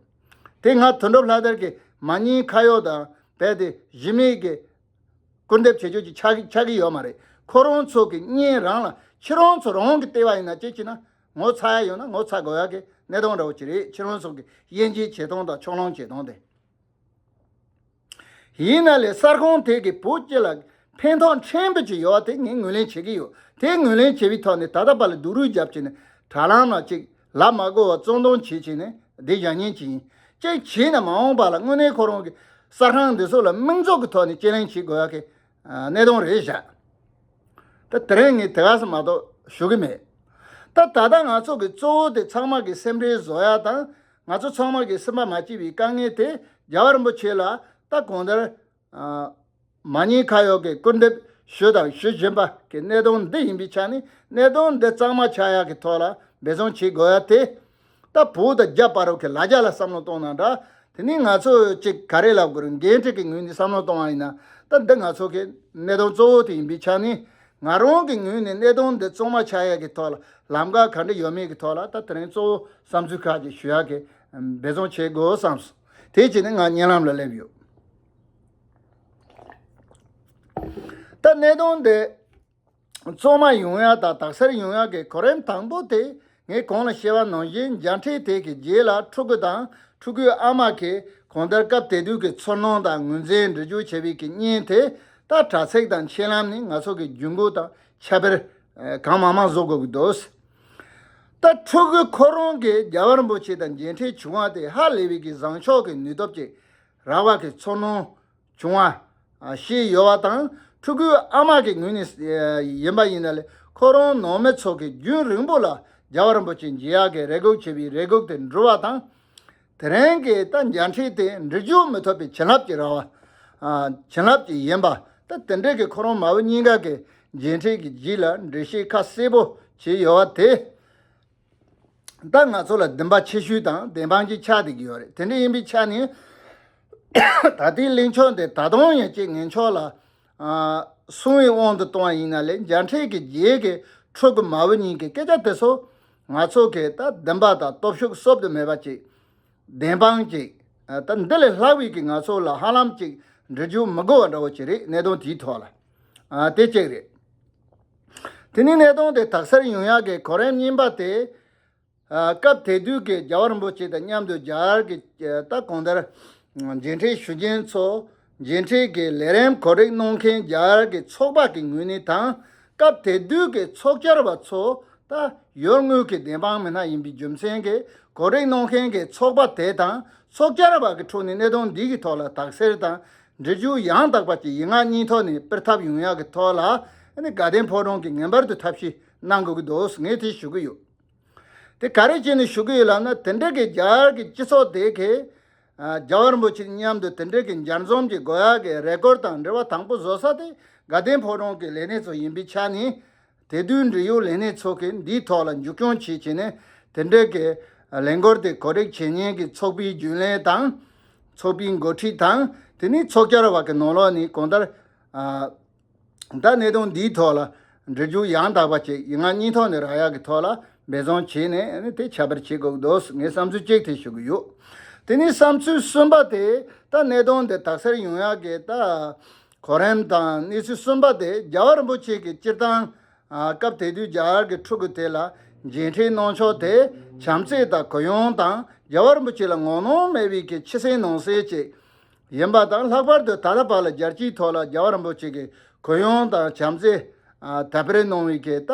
དེ་སྔ་དོན་གྲུབ་ལྷ་དར་གྱི་མ་ཉེས་ཁ་གཡོག་དང་རྦད་དེ་གཞི་མེད་ཀྱི་སྐུར་འདེབས་བྱེད་རྒྱུ་ཅིག་ཆགས་ཀྱི་ཆགས་ཀྱི་ཡོད་མ་རེད། ཁོ་རང་ཚོ་གི་གཉེན་རང་ལ་ཁྱེད་རང་ཚོ་རང་གི་ལྟེ་བ་ཡིན་ན་ཅིག་བྱས་ན་ངོ་ཚ་ཡ་ཡོད་ན་ངོ་ཚ་དགོས་ཡ་གི་གནད་དོན་འདྲ་བོ་ཅིག་རེད། ཁྱེད་རང་ཚོ་གི་དབྱེ་འབྱེད་བྱེད་སྟངས་དང་ཕྱོགས་ལྷུང་བྱེད་སྟངས་དེ། ཡིན་ན་ལས་གསར་ཁང་དེ་གི་བོད་སྤྱི་ལ་ཕན་ཐོགས་ཕྲན་བུ་ཅིག་ཡོད་པ་དེ་ངས་ངོས་ལེན་བྱེད་ཀྱི་ཡོད། དེ་ངོས་ལེན་བྱེད་པའི་ཐོག་ནས་ད་ལྟ་བར་ལ་སྡུག་རུས་བརྒྱབ་བྱས་ནས་དྲ་ལམ་ལ་ཅིག་ལབ་མ་དགོས་པ་བཙན་གཏོང་བྱེད་བྱས་ནས་འདི་བཞག་ཉེན་ཅིག་ཡིན། ཅིག་བྱས་ན་མ་འོངས་པ་ལ་དངོས་གནས་ཁོ་རང་གི་གསར་ཁང་འདི་ཚོ་ལ་མིང་འཛུགས་ཀྱི་ཐོག་ནས་དཔྱད་གླེང་བྱེད་དགོས་ཡ་གི་ཨ་གནད་དོན་རེད་བཞག། ད་དེ་རིང་ངས་དེ་ག་ས་མ་གཏོགས་ཞུ་གི་མེད། ད་ད་ལྟ་ང་ཚོ་གི་གཙོ་བོ་དེ་ཚང་མ་གི་སེམས་ཁྲལ་བཟོ་ཡ་དང་། ང་ཚོ་ཚང་མ་གི་སེམས་པ་མ་སྐྱིད་པའི་དཀའ་ངལ་དེ་རྒྱལ་བ་རིན་པོ་ཆེ་ལ་ད་གང་ལྟར་ཨ་མ་ཉེས་ཁ་གཡོག་གི་སྐུར་འདེབས་ཞུས་དང་ཞུ་བཞིན་པ་གི་གནད་དོན་འདི་ཡིན་པའི་ཆ་ནས། གནད་དོན་འདི་གཙང་མ་ཆགས་ཡག་གི་ཐོག་ལ་འབད་བརྩོན་བྱེད་དགོས་ཡ་དེ། ད་བོད་དང་རྒྱ་བར་གྱི་ལ་རྒྱ་ལ་བསམ་བློ་གཏོང་ན་འདྲ། དེ་ནས་ང་ཚོ་ཅིག་ག་རེ་ལབ་དགོས་རེད། འགན་འཁྲི་གི་ངོས་ནས་བསམ་བློ་གཏོང་བ་ཡིན་ན། ད་འདི་ང་ཚོ་གི་གནད་དོན་གཙོ་བོ་དེ་ཡིན་པའི་ཆ་ནས། ང་རང་གི་ངོས་ནས་གནད་དོན་འདི་གཙང་མ་ཆགས་ཡག་གི་ཐོག་ལ་ལམ་ཁ་ག་འདྲ་ཡོད་མེད་ཀྱི་ཐོག་ལ་ད་དེ་རིང་གཙོ་བོ་བསམ་ཚུལ་ཁག་ཅིག་ཞུ་ཡག་གི་འབད་བརྩོན་བྱེད་དགོས་བསམས། དེ་བྱས་ནས་ང་བརྙན་ལམ་ལ་སླེབས་ཡོད། ད་གནད་དོན་འདི་གཙང་མ་ཡོང་ཡ་དང་དག་སེལ་ཡོང་ཡ་གི་གོ་རིམ་དང་པོ་དེ། ངས་གོང་ལ་བཤད་པ་ནང་བཞིན། མཇལ་འཕྲད་དེ་གི་རྗེས་ལ་ཕྲུ་གུ་དང་ཕྲུ་གུའི་ཨ་མ་གིས་གང་ལྟར་སྐབས་དེ་དུས་ཀྱི་ཚོར་སྣང་དང་ངོས་འཛིན་འགྲེལ་བརྗོད་བྱས་པའི་གི་བརྙན་དེ། ད་དྲ་ཚིགས་དང་ཆེད་ལམ་ནས་ང་ཚོ་གི་བརྒྱུད་འགོ་དང་ཁྱབ་སྤེལ་གང་མང་མང་བཟོ་དགོས་ཀྱི་འདུག། ད་ཕྲུ་གུ་ཁོ་རང་གིས་རྒྱལ་བ་རིན་པོ་ཆེ་དང་མཇལ་འཕྲད་བྱུང་བ་དེ་ཧ་ལས་པའི་གི་བཟང་ཕྱོགས་ཀྱི་ནུས་སྟོབས་ཀྱི་རགས་པ་གི་ཚོར་སྣང་བྱུང་བ་ཞིག་ཡོད་པ་དང་། ཕྲུ་གུའི་ཨ་མ་གི་ངོས་ནས་ཡིན་པ་ཡིན་ན་ལས། ཁོ་རང་ནང་མི་ཚོ་གིས་རྒྱུན་རིང་པོ་ལ་རྒྱལ་བ་རིན་པོ་ཆེ་མཇལ་ཡག་གི་རེ་སྒུག་བྱས་པའི་རེ་སྒུག་དེ་འགྲུབ་པ་དང་། དེ་རིང་གི་ད་མཇལ་འཕྲད་དེ་འགྲུབ་རྒྱུ་མི་ཐུབ་པའི་བྱིན་རླབས་ཀྱི་རགས་པ། བྱིན་རླབས་ཀྱི་ཡིན་པ། ད་དེ་འདྲའི་གི་ཁོ་རང་མ་བུ་གཉིས་ཀ་གི་མཇལ་འཕྲད་ཀྱི་རྗེས་ལ་འགྲེལ་བཤད་ཁ་གསལ་པོ་བྱས་ཡོད་པ་དེ། ད་ང་ཚོ་ལ་བདེན་པ་ཆེ་ཤོས་དང་བདེན་དཔང་ཅིག་ཆགས་བསྡད་ཀྱི་ཡོད་རེད། དེ་འདྲ་ཡིན་པའི་ཆ་ནས། ད་ལྟའི་གླེང་ཕྱོགས་འདི་ད་དུང་ཡང་ཅིག་ངན་ཕྱོགས་ལ་ཨ་སོང་བའི་དབང་དུ་གཏོང་བ་ཡིན་ན་ལས། མཇལ་འཕྲད་ཀྱི་རྗེས་ཀྱི་ཕྲུ་གུ་མ་བུ་གཉིས་ཀྱི་སྐད་ཆ་དེ་ཚོ་ང་ཚོ་གིས་ད་བདེན་པ་དང་སྟོབས་ཤུགས་གསོབ་ཏུ་མེད་པ་ཅིག། བདེན་དཔང་ཅིག། ཨ་ད་འདི་ལས་ལྷག་པའི་གི་ང་ཚོ་ལ་ཧ་ལམ་ཅིག་འགྲེལ་བརྗོད་མི་དགོས་པ་འདྲ་བོ་ཅིག་རེད། གནད་དོན་དེའི་ཐོག་ལ། ཨ་དེ་གཅིག་རེད། དེ་ནས་གནད་དོན་དེ་དག་སེལ་ཡོང་ཡག་གི་གོ་རིམ་གཉིས་པ་དེ། ཨ་སྐབས་དེ་དུས་ཀྱི་རྒྱལ་བ་རིན་པོ་ཆེ་དང་མཉམ་དུ་རྒྱ་གར་གྱི་ད་གང་ལྟར་མཇལ་འཕྲད་ཞུ་མཁན་ཚོ། མཇལ་འཕྲད་ཀྱི་ལས་རིམ་གོ་སྒྲིག་གནང་མཁན་རྒྱ་གར་གྱི་ཚོགས་པ་གི་ངོས་ནས་དང་། སྐབས་དེ་དུས་ཀྱི་ཚོགས་བཅར་བ་ཚོ་ད་ཡོད་དངུལ་གྱི་བདེན་དཔང་མི་སྣ་ཡིན་པའི་རྒྱུ་མཚན་གྱིས། གོ་སྒྲིག་གནང་མཁན་གྱི་ཚོགས་པ་དེ་དང་ཚོགས་བཅར་བ་གི་ཁྲོད་ནས་གནད་དོན་འདི་གི་ཐོག་ལ་དག་སེལ་དང་འགྲེལ་བརྗོད་ཡང་དག་པ་ཅིག་ཡིག་ངག་གཉིས་ཐོག་ནས་སྤེལ་ཐབས་ཡོང་ཡག་གི་ཐོག་ལ། ཨ་ནི་དགའ་ལྡན་ཕོ་བྲང་གིས་ངེས་པར་དུ་ཐབས་ཤེས་གནང་དགོས་ཀྱི་འདུག། ངས་དེ་ཞུ་གི་ཡོད། དེ་ག་རེ་བྱས་ནས་ཞུ་གི་ཡོད་ལབ་ན། དེ་འདྲ་གི་རྒྱ་གར་གྱི་སྤྱི་ཚོགས་དེ་གིས་ཨ་རྒྱལ་བ་རིན་པོ་ཆེ་མཉམ་དུ་དེ་འདྲ་གི་མཇལ་འཛོམས་ཀྱི་དགོས་ཡག་གི་རེ་སྐུལ་དང་འབྲེལ་བ་དང་པོ་བཟོ་ས་དེ་དགའ་ལྡན་ཕོ་བྲང་གི་ལས་སྣེ་ཚོ་ཡིན་པའི་ཆ་ནས། དེ་དུས་འབྲེལ་ཡོད་ལས་སྣེ་ཚོ་གིས་འདིའི་ཐོག་ལ་མཇུག་སྐྱོང་བྱེད་བྱས་ནས། དེ་འདྲ་གི་ལས་འགུལ་དེ་གོ་སྒྲིག་བྱེད་མཁན་གྱི་ཚོགས་པའི་རྒྱུན་ལས་དང་། ཚོགས་པའི་འགོ་ཁྲིད་དང་། དེ་ནས་ཚོགས་བཅར་བ་གི་ནང་ལོགས་ནས་གང་ལྟར་ཨ། ད་གནད་དོན་འདིའི་ཐོག་ལ་འགྲེལ་བརྗོད་ཡང་དག་པ་བྱས། ཡིག་ངག་གཉིས་ཐོག་ནས་རག་ཡག་གི་ཐོག་ལ་འབད་བརྩོན་བྱས་ནས་ཨ་ནི་དེ་ཁྱབ་སྤེལ་བྱེད་དགོས་འདུག། ངས་བསམ་ཚུལ་གཅིག་དེ་ཞུ་གི་ཡོད། དེ་ནས་བསམ་ཚུལ་གསུམ་པ་དེ། ད་གནད་དོན་དེ་དག་སེལ་ཡོང་ཡག་གི་ད་གོ་རིམ་དང་གནས་ཚུལ་གསུམ་པ་དེ། རྒྱལ་བ་རིན་པོ་ཆེ་གིས་སྤྱིར་བཏང་ཨ་སྐབས་དེ་དུས་རྒྱ་གར་གྱི་ཕྲུ་གུ་དེ་ལ་ མཇལ་འཕྲད་གནང་ཕྱོགས་དེ་བྱམས་བརྩེ་དང་གུ་ཡངས་དང་རྒྱལ་བ་རིན་པོ་ཆེ་ལ་ངོ་གནོང་མེད་པའི་གི་ཆེ་སེམས་ནང་གསལ་ཅིག་ཡིན་པ་དང་། ལྷག་པར་དུ་ད་ལྟ་བར་ལ་རྒྱལ་སྤྱིའི་ཐོག་ལ་རྒྱལ་བ་རིན་པོ་ཆེ་གི་གུ་ཡངས་དང་བྱམས་བརྩེ་ཨ་དར་སྤེལ་གནང་བའི་གི་ད་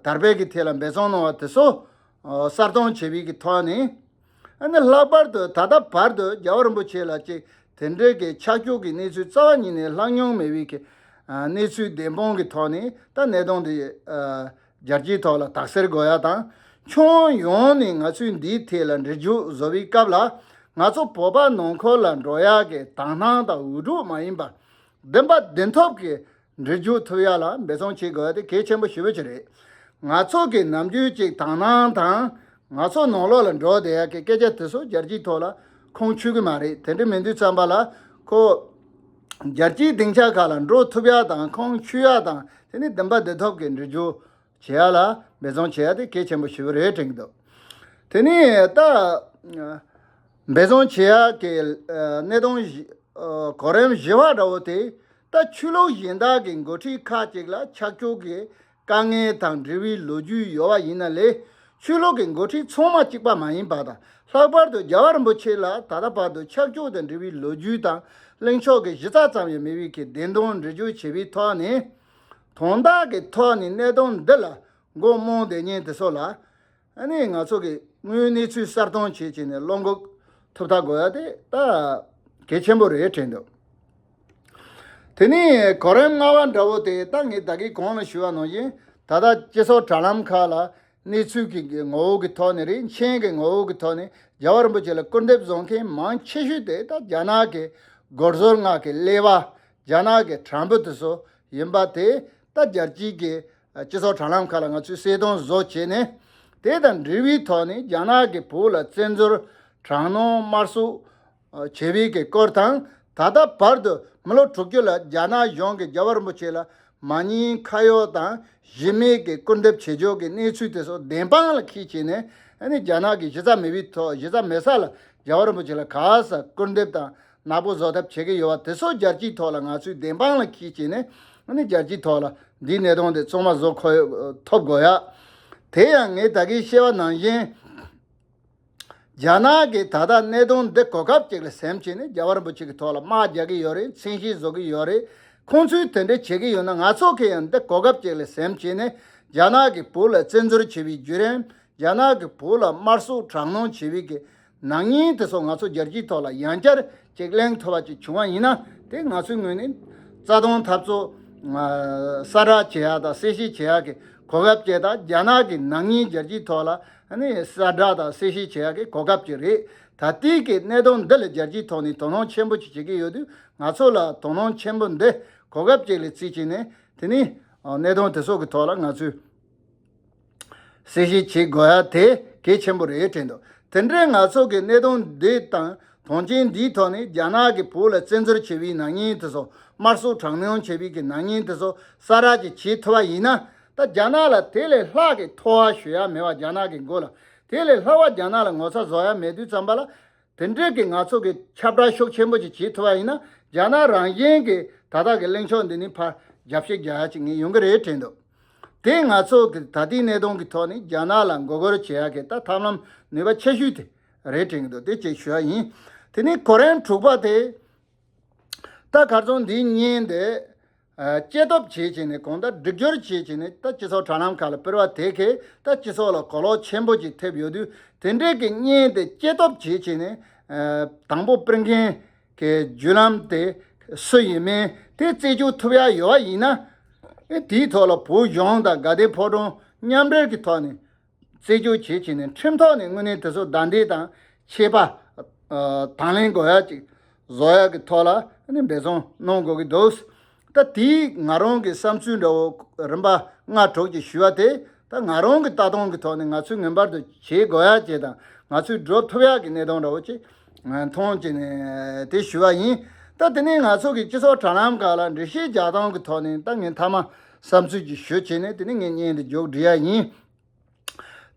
དར་སྤེལ་གི་ཐད་ལ་འབད་བརྩོན་གནང་བ་དེ་ཚོ་ཨ་གསལ་སྟོན་བྱེད་པའི་གི་ཐོག་ནས། ཨ་ནི་ལྷག་པར་དུ་ད་ལྟ་བར་དུ་རྒྱལ་བ་རིན་པོ་ཆེ་ལ་ཅིག་དེ་འདྲའི་གི་ཆག་སྐྱོ་གི་གནས་ཚུལ་རྩ་བ་ཉིད་ནས་ལྷག་མྱོང་མེད་པའི་གི་ཨ་གནས་ཚུལ་བདེན་དཔང་གི་ཐོག་ནས་ད་གནད་དོན་འདི་ཨ་རྒྱལ་སྤྱིའི་ཐོག་ལ་དག་སེལ་དགོས་ཡ་དང་། ཁྱོན་ཡོངས་ནས་ང་ཚོས་འདིའི་ཐད་ལ་འགྲེལ་བརྗོད་བཟོ་བའི་སྐབས་ལ། ང་ཚོ་བོད་པ་ནང་ཁུལ་ལ་འགྲོ་ཡ་གི་དག་སྣང་དང་འུད་སྒྲོག་མ་ཡིན་པ། བདེན་པ་བདེན་ཐོབ་ཀྱི་འགྲེལ་བརྗོད་ཐུབ་ཡ་ལ་འབད་བརྩོན་བྱེད་དགོས་ཡ་དེ་གལ་ཆེན་པོ་ཞེ་པོ་ཅིག་རེད། ང་ཚོ་གི་ནམ་རྒྱུན་ཅིག་དག་སྣང་དང་། ང་ཚོ་ནང་ལོགས་ལ་འགྲོ་བསྡད་ཡ་གི་སྐད་ཆ་དེ་ཚོ་རྒྱལ་སྤྱིའི་ཐོག་ལ་ཁུངས་འཁྱོལ་གི་མ་རེད། དེ་འདྲ་མིན་དུས་ཙམ་པ་ལ་ཁོ་རྒྱལ་སྤྱིའི་སྡིངས་ཆ་ཁག་ལ་འགྲོ་ཐུབ་ཡ་དང་ཁུངས་འཁྱོལ་ཡ་དང་། དེ་ནི་བདེན་པ་བདེན་ཐོབ་ཀྱི་འགྲེལ་བརྗོད་བྱེད་ཡ་ལ་འབད་བརྩོན་བྱེད་ཡ་དེ་གལ་ཆེན་པོ་ཞེ་པོ་རེད་དྲན་གྱི་འདུག་དེ་ནི་ད་འབད་བརྩོན་བྱེད་ཡ་གི་ཨ་གནད་དོན་བཞི་ཨ་གོ་རིམ་བཞི་པ་འདྲ་བོ་དེ། ད་ཆོས་ལུགས་གཞན་དག་གི་འགོ་ཁྲིད་ཁག་ཅིག་ལ་ཆག་སྐྱོ་གི་དཀའ་ངལ་དང་འབྲེལ་བའི་ལོ་རྒྱུས་ཡོད་པ་ཡིན་ན་ལས། ཆོས་ལུགས་ཀྱི་འགོ་ཁྲིད་ཚང་མ་གཅིག་པ་མ་ཡིན་པ་དང་། ལྷག་པར་དུ་རྒྱལ་བ་རིན་པོ་ཆེ་ལ་ད་ལྟ་བར་དུ་ཆག་སྐྱོ་དང་འབྲེལ་བའི་ལོ་རྒྱུས་དང་གླེང་ཕྱོགས་ཀྱི་གཞི་རྩ་ཙམ་ཡང་མེད་པའི་གི་བདེན་དོན་འགྲེལ་བརྗོད་བྱེད་པའི་ཐོག་ནས། དོན་དག་གི་ཐོག་ནས་གནད་དོན་འདི་ལ་མགོ་རྨོངས་བསྡད་མཁན་དེ་ཚོ་ལ། ཨ་ནི་ང་ཚོ་གི་དངོས་གནས་ཚུལ་གསལ་སྟོན་བྱེད་བྱས་ནས་བློ་འགུག་ཐུབ་ཐབས་དགོས་ཡ་དེ་ད་གལ་ཆེན་པོ་རེད་དྲན་འདུག་དེ་ནས་གོ་རིམ་ལྔ་པ་འདྲ་བོ་དེ། ད་ངས་ད་གིན་གོང་ལ་ཞུས་པ་ནང་བཞིན། ད་ལྟ་སྤྱི་ཚོགས་དྲ་ལམ་ཁག་ལ་གནས་ཚུལ་གྱི་ངོ་བོ་གི་ཐོག་ནས་རེད། མཆན་གྱི་ངོ་བོ་གི་ཐོག་ནས་རྒྱལ་བ་རིན་པོ་ཆེ་ལ་སྐུར་འདེབས་བཟོ་མཁན་མང་ཆེ་ཤོས་དེ་ད་རྒྱ་ནག་གི་སྒོར་ཟོར་ངག་གི་ཀླད་པ། རྒྱ་ནག་གི་དྲང་པོ་དེ་ཚོ་ཡིན་པ་དེ་ད་རྒྱལ་སྤྱིའི་གི་སྤྱི་ཚོགས་དྲ་ལམ་ཁག་ལ་ང་ཚོས་གསལ་སྟོན་བཟོ་བྱས་ནས། དེ་དང་འབྲེལ་བའི་ཐོག་ནས་རྒྱ་ནག་གི་བོད་ལ་བཙན་འཛུལ་དྲག་གནོན་དམར་གསོད་བྱས་པའི་གི་སྐོར་དང་། ད་ལྟ་བར་དུ་མི་ལོ་དྲུག་ཅུ་ལ་རྒྱ་ནག་གཞུང་གིས་རྒྱལ་བ་རིན་པོ་ཆེ་ལ་མ་ཉེས་ཁ་གཡོགས་དང་གཞི་མེད་ཀྱི་སྐུར་འདེབས་བྱེད་ཕྱོགས་ཀྱི་གནས་ཚུལ་དེ་ཚོ་བདེན་དཔང་ལ་འཁྱེར་བྱས་ནས། ཨ་ནི་རྒྱ་ནག་གི་གཞི་རྩ་མེད་པའི་ཐོག་གཞི་རྩ་མེད་ས་ལ་རྒྱལ་བ་རིན་པོ་ཆེ་ལ་ག་ས་སྐུར་འདེབས་དང་ནག་པོ་བཟོ་ཐབས་བྱེད་ཀྱི་ཡོད་པ་དེ་ཚོ་རྒྱལ་སྤྱིའི་ཐོག་ལ་ང་ཚོས་བདེན་དཔང་ལ་འཁྱེར་བྱས་ནས། ཨ་ནི་རྒྱལ་སྤྱིའི་ཐོག་ལ་འདིའི་གནད་དོན་དེ་གཙང་མ་བཟོ་ཁོ་ཐོབ་དགོས་ཡ། དེ་ཡང་ངས་ད་གིན་བཤད་པ་ནང་བཞིན། རྒྱ་ནག་གིས་ད་ལྟ་གནད་དོན་འདི་གོ་སྐབས་ཅིག་ལ་སེམས་བྱས་ནས་རྒྱལ་བ་རིན་པོ་ཆེ་གི་ཐོག་ལ་དམག་རྒྱག་གི་ཡོད་རེད། མཚན་ཤས་བཟོ་གི་ཡོད་རེད། ཁོང་ཚོས་དེ་འདྲ་བྱེད་ཀྱི་ཡོད་ན། ང་ཚོ་གིས་ཡང་འདི་གོ་སྐབས་ཅིག་ལ་སེམས་བྱས་ནས། རྒྱ་ནག་གིས་བོད་ལ་བཙན་འཛུལ་བྱས་པའི་བརྒྱུད་རིམ། རྒྱ་ནག་གིས་བོད་ལ་དམར་གསོད་དྲག་གནོན་བྱས་པའི་གི་ནག་ཉེས་དེ་ཚོ་ང་ཚོ་རྒྱལ་སྤྱིའི་ཐོག་ལ་ཡང་བསྐྱར་ཅིག་གླེང་ཐུབ་པ་ཅིག་བྱུང་བ་ཡིན་ན། དེ་ང་ཚོའི་ངོས་ནས་རྩ་དོན་འཐབ་རྩོད་ཨ་གསལ་བསྒྲགས་བྱེད་ཡ་དང་གསལ་བཤད་བྱེད་ཡ་གི་གོ་སྐབས་ཅིག་དང་། རྒྱ་ནག་གི་ནག་ཉེས་རྒྱལ་སྤྱིའི་ཐོག་ལ་ཨ་ནི་གསལ་བསྒྲགས་དང་གསལ་བཤད་བྱེད་ཡ་གི་གོ་སྐབས་ཅིག་རེད། ད་ལྟའི་གི་གནད་དོན་འདི་ལ་རྒྱལ་སྤྱིའི་ཐོག་ནས་དོ་སྣང་ཆེན་པོ་ཅིག་བྱེད་ཀྱི་ཡོད་དུས། ང་ཚོ་ལ་དོ་སྣང་ཆེན་པོ་འདི་གོ་སྐབས་ཅིག་ལ་བརྩིས་བྱས་ནས། དེ་ནི་ཨ་གནད་དོན་དེ་ཚོ་གི་ཐོག་ལ་ང་ཚོས་གསལ་བཤད་བྱེད་དགོས་ཡ་དེ་གལ་ཆེན་པོ་རེད་དྲན་འདུག་དེ་འདྲའི་ང་ཚོ་གི་གནད་དོན་འདི་དང་དོན་རྐྱེན་འདིའི་ཐོག་ནས་རྒྱ་ནག་གིས་བོད་ལ་བཙན་འཛུལ་བྱས་པའི་ནག་ཉེས་དེ་ཚོ། དམར་གསོད་དྲག་གནོན་བྱས་པའི་གི་ནག་ཉེས་དེ་ཚོ་གསལ་བསྒྲགས་ཅིག་བྱེད་ཐུབ་པ་ཡིན་ན། ད་རྒྱ་ནག་ལ་དེ་ལས་ལྷག་གི་ཐོ་བ་ཞུ་ཡ་མེད་པ། རྒྱ་ནག་གི་མགོ་ལ་དེ་ལས་ལྷག་པ་རྒྱ་ནག་ལ་ངོ་ཚ་བཟོ་ཡ་མེད་དུས་ཙམ་པ་ལ། དེ་འདྲའི་གི་ང་ཚོ་གི་ཁྱབ་བསྒྲགས་ཤུགས་ཆེན་པོ་ཅིག་བྱེད་ཐུབ་པ་ཡིན་ན། རྒྱ་ནག་རང་བཞིན་གྱིས་ད་ལྟ་གི་གླེང་ཕྱོགས་འདི་ནི་ཕར་རྒྱབ་བཤིག་རྒྱག་ཡ་ཅིག་ངས་ཡོང་གི་རེད་དྲན་འདུག་དེ་ང་ཚོ་གི་ད་ལྟའི་གནད་དོན་གྱི་ཐོག་ནས་རྒྱ་ནག་ལ་མགོ་སྐོར་བྱེད་ཡ་གི་ད་ཐབས་ལམ་ནུས་པ་ཆེ་ཤོས་དེ་རེད་དྲན་གྱི་འདུག་དེ་ཅིག་ཞུ་ཡ་ཡིན། དེ་ནས་གོ་རིམ་དྲུག་པ་དེ། ད་གར་སོང་འདིའི་བརྙན་དེ་ཨ་སྐྱེ་སྟོབས་བྱེད་བྱས་ནས། གང་ལྟར་སྒྲིག་སྦྱོར་བྱེད་བྱས་ནས། ད་སྤྱི་ཚོགས་དྲ་ལམ་ཁག་ལ་སྤེལ་བ་དེ་གས་ད་སྤྱི་ཚོགས་ལ་གོ་ལོག་ཆེན་པོ་ཅིག་ཐེབས་ཡོད་དུས། དེ་འདྲའི་གི་བརྙན་དེ་སྐྱེ་སྟོབས་བྱེད་བྱས་ནས། ཨ་དང་པོ་སྤེལ་མཁན་གྱི་བརྒྱུད་ལམ་དེ་སུ་ཡིན་མིན་དེ་རྩད་གཅོད་ཐུབ་ཡ་ཡོད་པ་ཡིན་ན། ཨེ་དེའི་ཐོག་ལ་བོད་གཞུང་དང་དགའ་ལྡན་ཕོ་བྲང་མཉམ་འབྲེལ་གྱི་ཐོག་ནས་རྩད་གཅོད་བྱེད་བྱས་ནས། ཁྲིམས་ཐོག་ནས་དངོས་གནས་དེ་ཚོ་བདའ་འདེད་དང་ཆད་པ་ཨ་དང་ལེན་དགོས་ཡ་ཅིག་བཟོ་ཡ་གི་ཐོག་ལ་ནི་འབད་བརྩོན་གནང་དགོས་ཀྱི་འདུག་ད་དེའི་ང་རང་གི་བསམ་ཚུལ་འདྲ་བོ་རིམ་པ་ལྔ་དྲུག་ཅིག་ཞུ་བ་དེ། ད་ང་རང་གི་ལྟ་སྟངས་ཀྱི་ཐོག་ནས་ང་ཚོས་ངེས་པར་དུ་བྱེད་དགོས་ཡ་ཅིག་དང་། ང་ཚོས་སྒྲུབ་ཐུབ་ཡ་གི་གནད་དོན་འདྲ་བོ་ཅིག་མཐོང་བྱས་ནས་དེ་ཞུ་བ་ཡིན། ད་དེ་ནས་ང་ཚོ་གི་སྤྱི་ཚོགས་དྲ་ལམ་ཁག་ལ་འགྲེལ་བཤད་རྒྱག་སྟངས་ཀྱི་ཐོག་ནས་ད་ངས་མཐའ་མ་བསམ་ཚུལ་ཅིག་ཞུ་བྱས་ནས། དེ་ནས་ངས་བརྙན་འདི་མཇུག་སྒྲིལ་ཡ་ཡིན།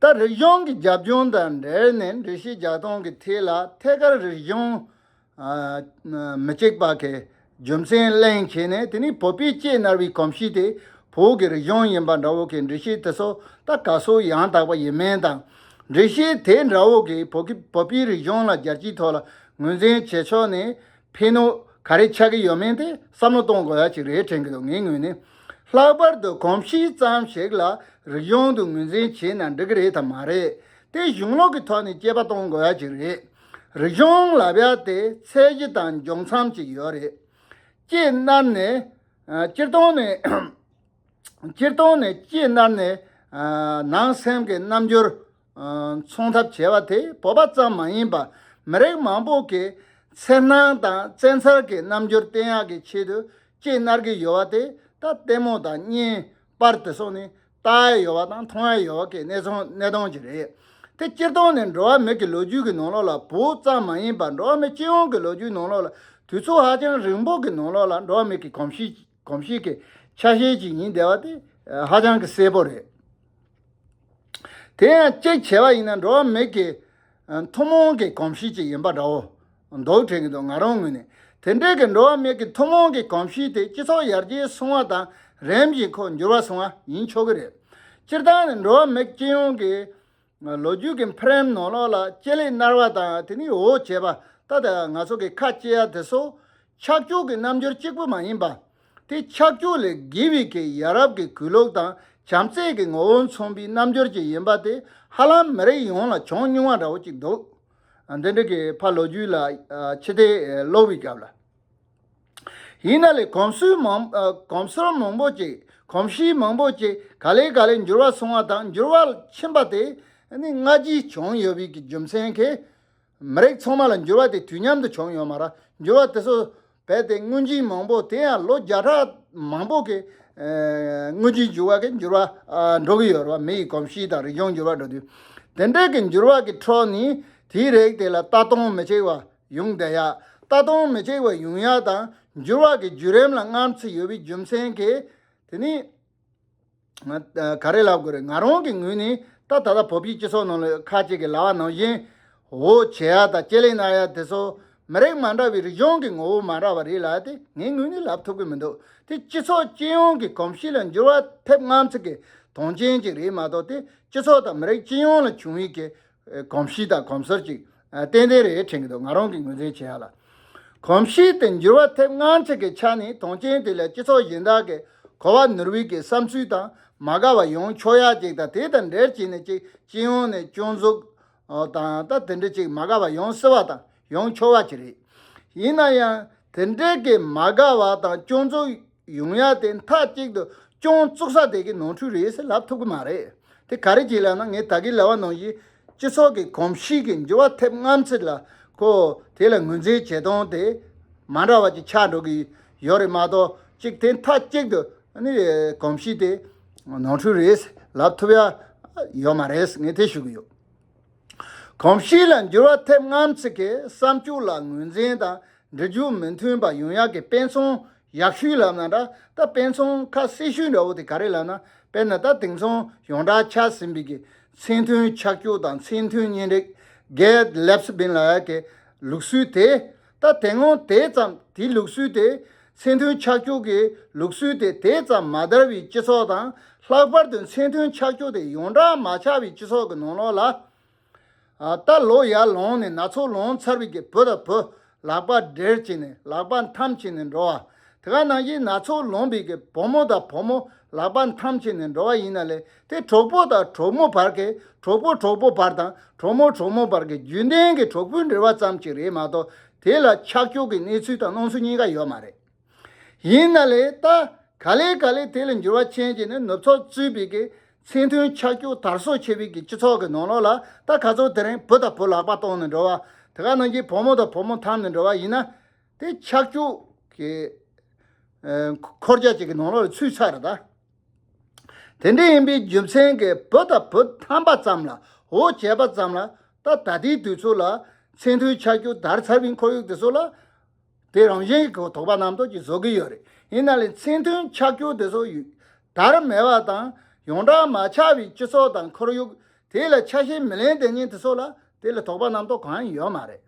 ད་རིག་གཞུང་གི་རྒྱབ་ལྗོངས་དང་འབྲེལ་ནས་འགྲེལ་བཤད་རྒྱག་སྟངས་ཀྱི་ཐད་ལ། ཐད་ཀར་རིག་གཞུང་ཨ་མི་གཅིག་པ་གི་རྒྱུ་མཚན་གླེང་བྱས་ནས། དེ་ནས་བོད་པའི་སྐྱེས་ནར་བའི་གོམས་གཤིས་དེ་ བོད་ཀྱི་རིག་གཞུང་ཡིན་པ་འདྲ་བོ་གི་འགྲེལ་བཤད་དེ་ཚོ་ད་ག་ཚོད་ཡང་དག་པ་ཡིན་མིན་དང་། འགྲེལ་བཤད་དེ་འདྲ་བོ་གི་བོད་ཀྱི་བོད་པའི་རིག་གཞུང་ལ་རྒྱལ་སྤྱིའི་ཐོག་ལ་ངོས་འཛིན་བྱེད་ཕྱོགས་ནས་ཕན་ནུས་ག་རེ་ཆགས་ཀྱི་ཡོད་མིན་དེ་བསམ་བློ་གཏོང་དགོས་ཡ་ཅིག་རེད་དྲན་གྱི་འདུག་ངའི་ངོས་ནས། ལྷག་པར་དུ་གོམས་གཤིས་ཙམ་ཞིག་ལ་རིག་གཞུང་དུ་ངོས་འཛིན་བྱས་ན་འགྲིག་གི་རེད་དམ་མ་རེད། དེ་གཞུང་ལུགས་ཀྱི་ཐོག་ནས་དཔྱད་པ་གཏོང་དགོས་ཡ་ཅིག་རེད། རིག་གཞུང་ལབ་ཡ་དེ་ཚད་གཞི་དང་འཇོག་མཚམས་ཅིག་ཡོད་རེད། སྤྱིར་བཏང་ནས། ཨ། སྤྱིར་བཏང་ནས། སྤྱིར་བཏང་ནས་སྤྱིར་བཏང་ནས། ཨ། ནང་སེམས་ཀྱི་རྣམ་འགྱུར། ཨ། མཚོན་ཐབས་བྱས་པ་དེ་བོད་པ་ཙམ་མ་ཡིན་པར་མི་རིགས་མང་པོ་གི་འཚེར་སྣང་དང་བཙན་འཚེར་གྱི་རྣམ་འགྱུར་བསྟན་ཡག་གི་ཆེད་དུ་སྤྱིར་གནང་གི་ཡོད་པ་དེ་ད་ལྟད་མོ་དང་བརྙན་པར་དེ་སོགས་ནས་ལྟ་ཡ་ཡོད་པ་དང་མཐོང་ཡ་ཡོད་པ་གི་གནས་ཚང་གནས་སྟངས་ཅིག་རེད། དེ་སྤྱིར་བཏང་ནས་འགྲོ་བ་མི་གི་ལོ་རྒྱུས་ཀྱི་ནང་ལོགས་ལ་བོད་ཙམ་མ་ཡིན་པར་འགྲོ་བ་མི་སྤྱི་ཡོངས་ཀྱི་ལོ་རྒྱུས་ནང་ལོགས་ལ་དུས་ཚོད་ཧ་ཅང་རིང་པོ་གི་ནང་ལོགས་ལ་འགྲོ་བ་མི་གི་གོམས་གཤིས་གོམས་གཤིས་ཀྱི་ཆ་ཤས་ཅིག་ཡིན་བསྡད་པ་དེ་ཧ་ཅང་གི་གསལ་པོ་རེད། དེ་ཡང་གཅིག་བྱས་པ་ཡིན་ན་འགྲོ་བ་མི་གི་ཐུན་མོང་གི་གོམས་གཤིས་ཅིག་ཡིན་པ་འདྲ་བོ་འདུག་དྲན་གྱི་འདུག་ང་རང་ངོས་ནས། དེ་འདྲའི་གི་འགྲོ་བ་མི་གི་ཐུན་མོང་གི་གོམས་གཤིས་དེ་སྤྱི་ཚོགས་ཡར་རྒྱས་སོང་བ་དང་རིམ་བཞིན་ཁོ་འགྱུར་བ་སོང་བ་ཡིན་ཆོག་གི་རེད། སྤྱིར་བཏང་ནས་འགྲོ་བ་མི་སྤྱི་ཡོངས་ཀྱི་ལོ་རྒྱུས་ཀྱི་འཕེལ་རིམ་ནང་ལོགས་ལ་སྤྱི་ལེ་མནར་བ་དང་དེ་ནས་འོ་བྱས་པ་ད་ལྟ་ང་ཚོ་གི་ཁ་སྐྱེ་ཡ་དེ་ཚོ་ཆག་སྐྱུག་གི་རྣམ་འགྱུར་གཅིག་པུ་མ་ཡིན་པ། དེ་ཆག་སྐྱུག་ལས་བརྒལ་བའི་གི་ཡ་རབས་ཀྱི་གུས་ལུགས་དང་བྱམས་བརྩེ་གི་ངོ་བོ་མཚོན་པའི་རྣམ་འགྱུར་ཅིག་ཡིན་པ་དེ་ཧ་ལམ་མི་རིགས་ཡོངས་ལ་བྱུང་མྱོང་བ་འདྲ་བོ་ཅིག་འདུག་འདི་འདྲ་གི་ཕར་ལོ་རྒྱུས་ལ་ཕྱི་བལྟས་ཀློག་པའི་སྐབས་ལ། ཡིན་ན་ལས་གོམས་སྲོལ་མང་། ཨ། གོམས་སྲོལ་མང་པོ་ཅིག་གོམས་གཤིས་མང་པོ་ཅིག་ག་ལེ་ག་ལེ་འགྱུར་བ་སོང་བ་དང་འགྱུར་བ་ཕྱིན་པ་དེ་ནི་སྔ་རྗེས་བྱུང་ཡོད་པའི་གི་རྒྱུ་མཚན་གྱིས་མི་རིགས་ཚང་མ་ལ་འགྱུར་བ་དེ་དུས་མཉམ་དུ་བྱུང་ཡོད་མ་རེད། འགྱུར་བ་དེ་ཚོ་རྦད་དེ་སྔོན་རྗེས་མང་པོ་དེ་ཡང་ལོ་བརྒྱ་ཕྲག་མང་པོ་གི་ཨ། སྔོན་རྗེས་འགྱུར་བ་གི་འགྱུར་བ་ཨ། འགྲོ་གི་ཡོད་རེད་བ། མི་ཡི་གོམས་གཤིས་དང་རིག་གཞུང་འགྱུར་བ་འགྲོ་དུས། དེ་འདྲ་གི་འགྱུར་བ་གི་ཁྲོད་ནས་དེའི་རིགས་དེ་ལ་ལྟ་སྟངས་མི་གཅིག་པ་ཡོང་བསྡད་ཡ། ལྟ་སྟངས་མི་གཅིག་པ་ཡོང་ཡ་དང་འགྱུར་བ་གི་བརྒྱུད་རིམ་ལ་སྔ་ཕྱི་ཡོད་པའི་རྒྱུ་མཚན་གྱིས་དེ་ནི་ང་ག་རེ་ལབ་དགོས་རེད། ང་རང་གི་ངོས་ནས་ད་ད་ལྟ་བོད་པའི་སྤྱི་ཚོགས་ནང་ལ་ཁ་ཅིག་གིས་ལབ་པ་ནང་བཞིན་འོ་བྱེད་ཡ་དང་ལྕེ་ལེ་མནར་ཡ་དེ་ཚོ་མི་རིགས་མ་འདྲ་བའི་རིག་གཞུང་གི་ངོ་བོ་མ་འདྲ་བ་རེད་ལབ་ཡ་དེ་ངའི་ངོས་ནས་ལབ་ཐུབ་ཀྱི་མི་འདུག་དེ་སྤྱི་ཚོགས་སྤྱི་ཡོངས་ཀྱི་གོམས་གཤིས་ལ་འགྱུར་བ་ཐེབས་སྔ་ཕྱི་གི་དོན་རྐྱེན་ཅིག་རེད་མ་གཏོགས་དེ་སྤྱི་ཚོགས་དང་མི་རིགས་སྤྱི་ཡོངས་ལ་བྱུང་བའི་གི་གོམས་གཤིས་དང་གོམས་སྲོལ་ཅིག་ཏན་ཏན་རེད་དྲན་གྱི་འདུག་ང་རང་གི་ངོས་འཛིན་བྱེད་ཡ་ལ། གོམས་གཤིས་དེ་འགྱུར་བ་ཐེབས་སྔ་ཕྱི་གི་ཆ་ནས་དོན་རྐྱེན་དེ་ལས་སྤྱི་ཚོགས་གཞན་དག་གི་གོ་བ་ནོར་བའི་གི་བསམ་ཚུལ་དང་མ་དགའ་བ་ཡོང་ཆོག་ཡ་ཅིག་དང་དེ་དང་འབྲེལ་བྱས་ནས་ཅིག་སྤྱི་ཡོངས་ནས་སྐྱོན་འཛུགས་དང་ད་དེ་འདྲ་ཅིག་མ་དགའ་བ་ཡོང་སྲིད་པ་དང་ཡོང་ཆོག་པ་ཅིག་རེད། ཡིན་ན་ཡང་དེ་འདྲའི་གི་མ་དགའ་བ་དང་སྐྱོན་འཛུགས་ཡོང་ཡ་དེ་མཐའ་གཅིག་ཏུ་སྐྱོན་བཙུགས་ས་དེ་གི་ནོར་འཁྲུལ་རེད་ཟེར་ལབ་ཐུབ་ཀྱི་མ་རེད། དེ་ག་རེ་བྱས་ལབ་ན་ངས་ད་གིན་ལབ་པ་ནང་བཞིན་སྤྱི་ཚོགས་ཀྱི་གོམས་གཤིས་ཀྱི་འགྱུར་བ་ཐེབས་སྔ་ཕྱི་ལ་ཁོ་དེ་ལ་ངོས་འཛིན་བྱེད་སྟངས་དེ་མ་འདྲ་བ་ཅིག་ཆགས་འགྲོ་གི་ཡོད་རེད་མ་གཏོགས་གཅིག་དེ་མཐའ་གཅིག་ཏུ་ནི་གོམས་གཤིས་དེ་ནོར་འཁྲུལ་རེད་ལབ་ཐུབ་ཡ་ཡོད་མ་རེད་ངས་དེ་ཞུ་གི་ཡོད། གོམས་གཤིས་ལ་འགྱུར་བ་ཐེབས་སྔ་ཕྱི་གི་བསམ་སྤྱོད་ལ་ངོས་འཛིན་དང་འདྲི་རྒྱུ་མི་མཐུན་པ་ཡོང་ཡག་གི་དཔེ་མཚོན་ཡག་ཤོས་ལབ་ན་འདྲ་ད་དཔེ་མཚོན་ཁ་གསལ་ཤོས་འདྲ་བོ་དེ་ག་རེ་ལབ་ན་དཔེར་ན་ད་དེང་སང་ཡོངས་གྲགས་ཆགས་ཟིན་པའི་གི་མཚན་མཐུན་ཆག་སྐྱུག་དང་མཚན་མཐུན་གཉེན་སྒྲིག་གེ་ལེབ་སི་བིན་ལབ་ཡག་གི་ལུགས་སྲོལ་དེ་ད་དེ་སྔོན་དེ་ཙམ་དེ་ལུགས་སྲོལ་དེ་མཚན་མཐུན་ཆག་སྐྱུག་གི་ལུགས་སྲོལ་དེ་དེ་ཙམ་མ་དར་བའི་སྤྱི་ཚོགས་དང་ལྷག་པར་དུ་མཚན་མཐུན་ཆག་སྐྱུག་དེ་ཡོངས་གྲགས་མ་ཆགས་པའི་སྤྱི་ཚོགས་ཀྱི་ནང་ལོགས་ལ། ཨ། ད་ལོ་ཡར་ལོངས་ནས་ན་ཚོད་ལོངས་ཚར་བའི་གི་བུ་དང་བུ་ལག་པ་སྦྲེལ་བྱས་ནས་ལག་པ་འཐམ་བྱས་ནས་འགྲོ་བ། དེ་ག་ནང་བཞིན་ན་ཚོད་ལོངས་པའི་གི་བུ་མོ་དང་བུ་མོ་ལག་པ་འཐམ་བྱས་ནས་འགྲོ་བ་ཡིན་ན་ལས་དེ་གྲོགས་པོ་དང་གྲོགས་མོ་བར་གི་གྲོགས་པོ་གྲོགས་པོ་བར་དང་གྲོགས་མོ་གྲོགས་མོ་བར་གི་རྒྱུན་ལྡན་གྱི་གྲོགས་པོའི་འབྲེལ་བ་ཙམ་ཅིག་རེད་མ་གཏོགས་དེ་ལ་ཆག་སྐྱུག་གི་གནས་ཚུལ་དང་སྣང་ཚུལ་གཉིས་ཀ་ཡོད་མ་རེད། ཡིན་ན་ལས་ད་ག་ལེ་ག་ལེ་དེ་ལ་འགྱུར་བ་ཕྱིན་བྱས་ནས་ནུབ་ཕྱོགས་གཙོས་པའི་གི་མཚན་མཐུན་ཆག་སྐྱུག་དར་སོ་ཆེ་བའི་གི་སྤྱི་ཚོགས་ཀྱི་ནང་ལོགས་ལ་ད་ག་ཚོད་དེ་རིང་བུ་དང་བུ་ལག་པ་གཏོང་ནས་འགྲོ་བ་དེ་ག་ནང་བཞིན་བུ་མོ་དང་བུ་མོ་འཐམ་ནས་འགྲོ་བ་ཡིན་ན་དེ་ཆག་སྐྱུག་གི་ཨ། འཁོར་རྒྱ་ཅིག་གི་ནང་ལོགས་ལ་ཚུད་ཚར་རེད་ད། དེ་འདྲ་ཡིན་པའི་རྒྱུ་མཚན་གྱིས་བུ་དང་བུ་འཐམ་པ་ཙམ་ལ་འོ་བྱས་པ་ཙམ་ལ་ད་ད་ལྟའི་དུས་ཚོད་ལ་མཚན་མཐུན་ཆག་སྐྱུག་དར་ཚར་བའི་ཁོར་ཡུག་དེ་ཚོ་ལ། དེ་རང་བཞིན་གྱི་དོགས་པ་རྣམ་རྟོག་ཅིག་བཟོ་གི་ཡོད་རེད། ཡིན་ན་ལས་མཚན་མཐུན་ཆག་སྐྱུག་དེ་ཚོ་ཡོད་དར་མེད་པ་དང་ཡོངས་གྲགས་མ་ཆགས་པའི་སྤྱི་ཚོགས་དང་ཁོར་ཡུག་དེ་ལ་ཆ་ཤས་མི་ལེན་དེ་ཉིད་དེ་ཚོ་ལ་དེ་ལ་དོགས་པ་རྣམ་རྟོག་གང་ཡང་ཡོད་མ་རེད།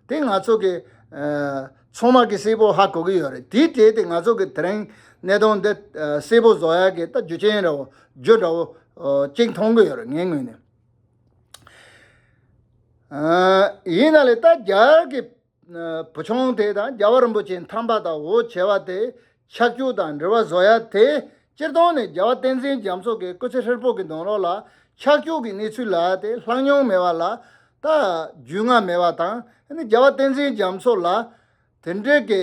དེ་ང་ཚོ་གི་ཨ། ཚང་མ་གི་གསལ་པོ་ཧ་གོ་གི་ཡོད་རེད། དེའི་གྲས་དེ་ང་ཚོ་གི་དེ་རིང་གནད་དོན་འདི་ཨ་གསལ་པོ་བཟོ་ཡ་གི་ད་རྒྱུ་རྐྱེན་འདྲ་བོ་རྒྱུ་འདྲ་བོ་ཨ་གཅིག་མཐོང་གི་ཡོད་རེད། ངའི་ངོས་ནས། ཨ་ཡིན་ན་ལས་ད་རྒྱ་གར་གི་ཨ་བུ་ཆུང་དེ་དང་རྒྱལ་བ་རིན་པོ་ཆེ་འཐམ་པ་དང་འོ་བྱེད་པ་དེ་ཆག་སྐྱུག་དང་འབྲེལ་བ་བཟོ་ཡ་དེ་སྤྱིར་བཏང་ནས་རྒྱལ་བ་བསྟན་འཛིན་རྒྱ་མཚོ་གི་སྐུ་ཚེ་ཧྲིལ་པོ་གི་ནང་ལོགས་ལ་ཆག་སྐྱུག་གི་གནས་ཚུལ་ལབ་ཡ་དེ་ལྷག་མྱོང་མེད་པ་ལ་ད་རྒྱུས་མངའ་མེད་པ་དང་། ཨ་ནི་རྒྱལ་བ་བསྟན་འཛིན་རྒྱ་མཚོ་ལ་དེ་འདྲའི་གི་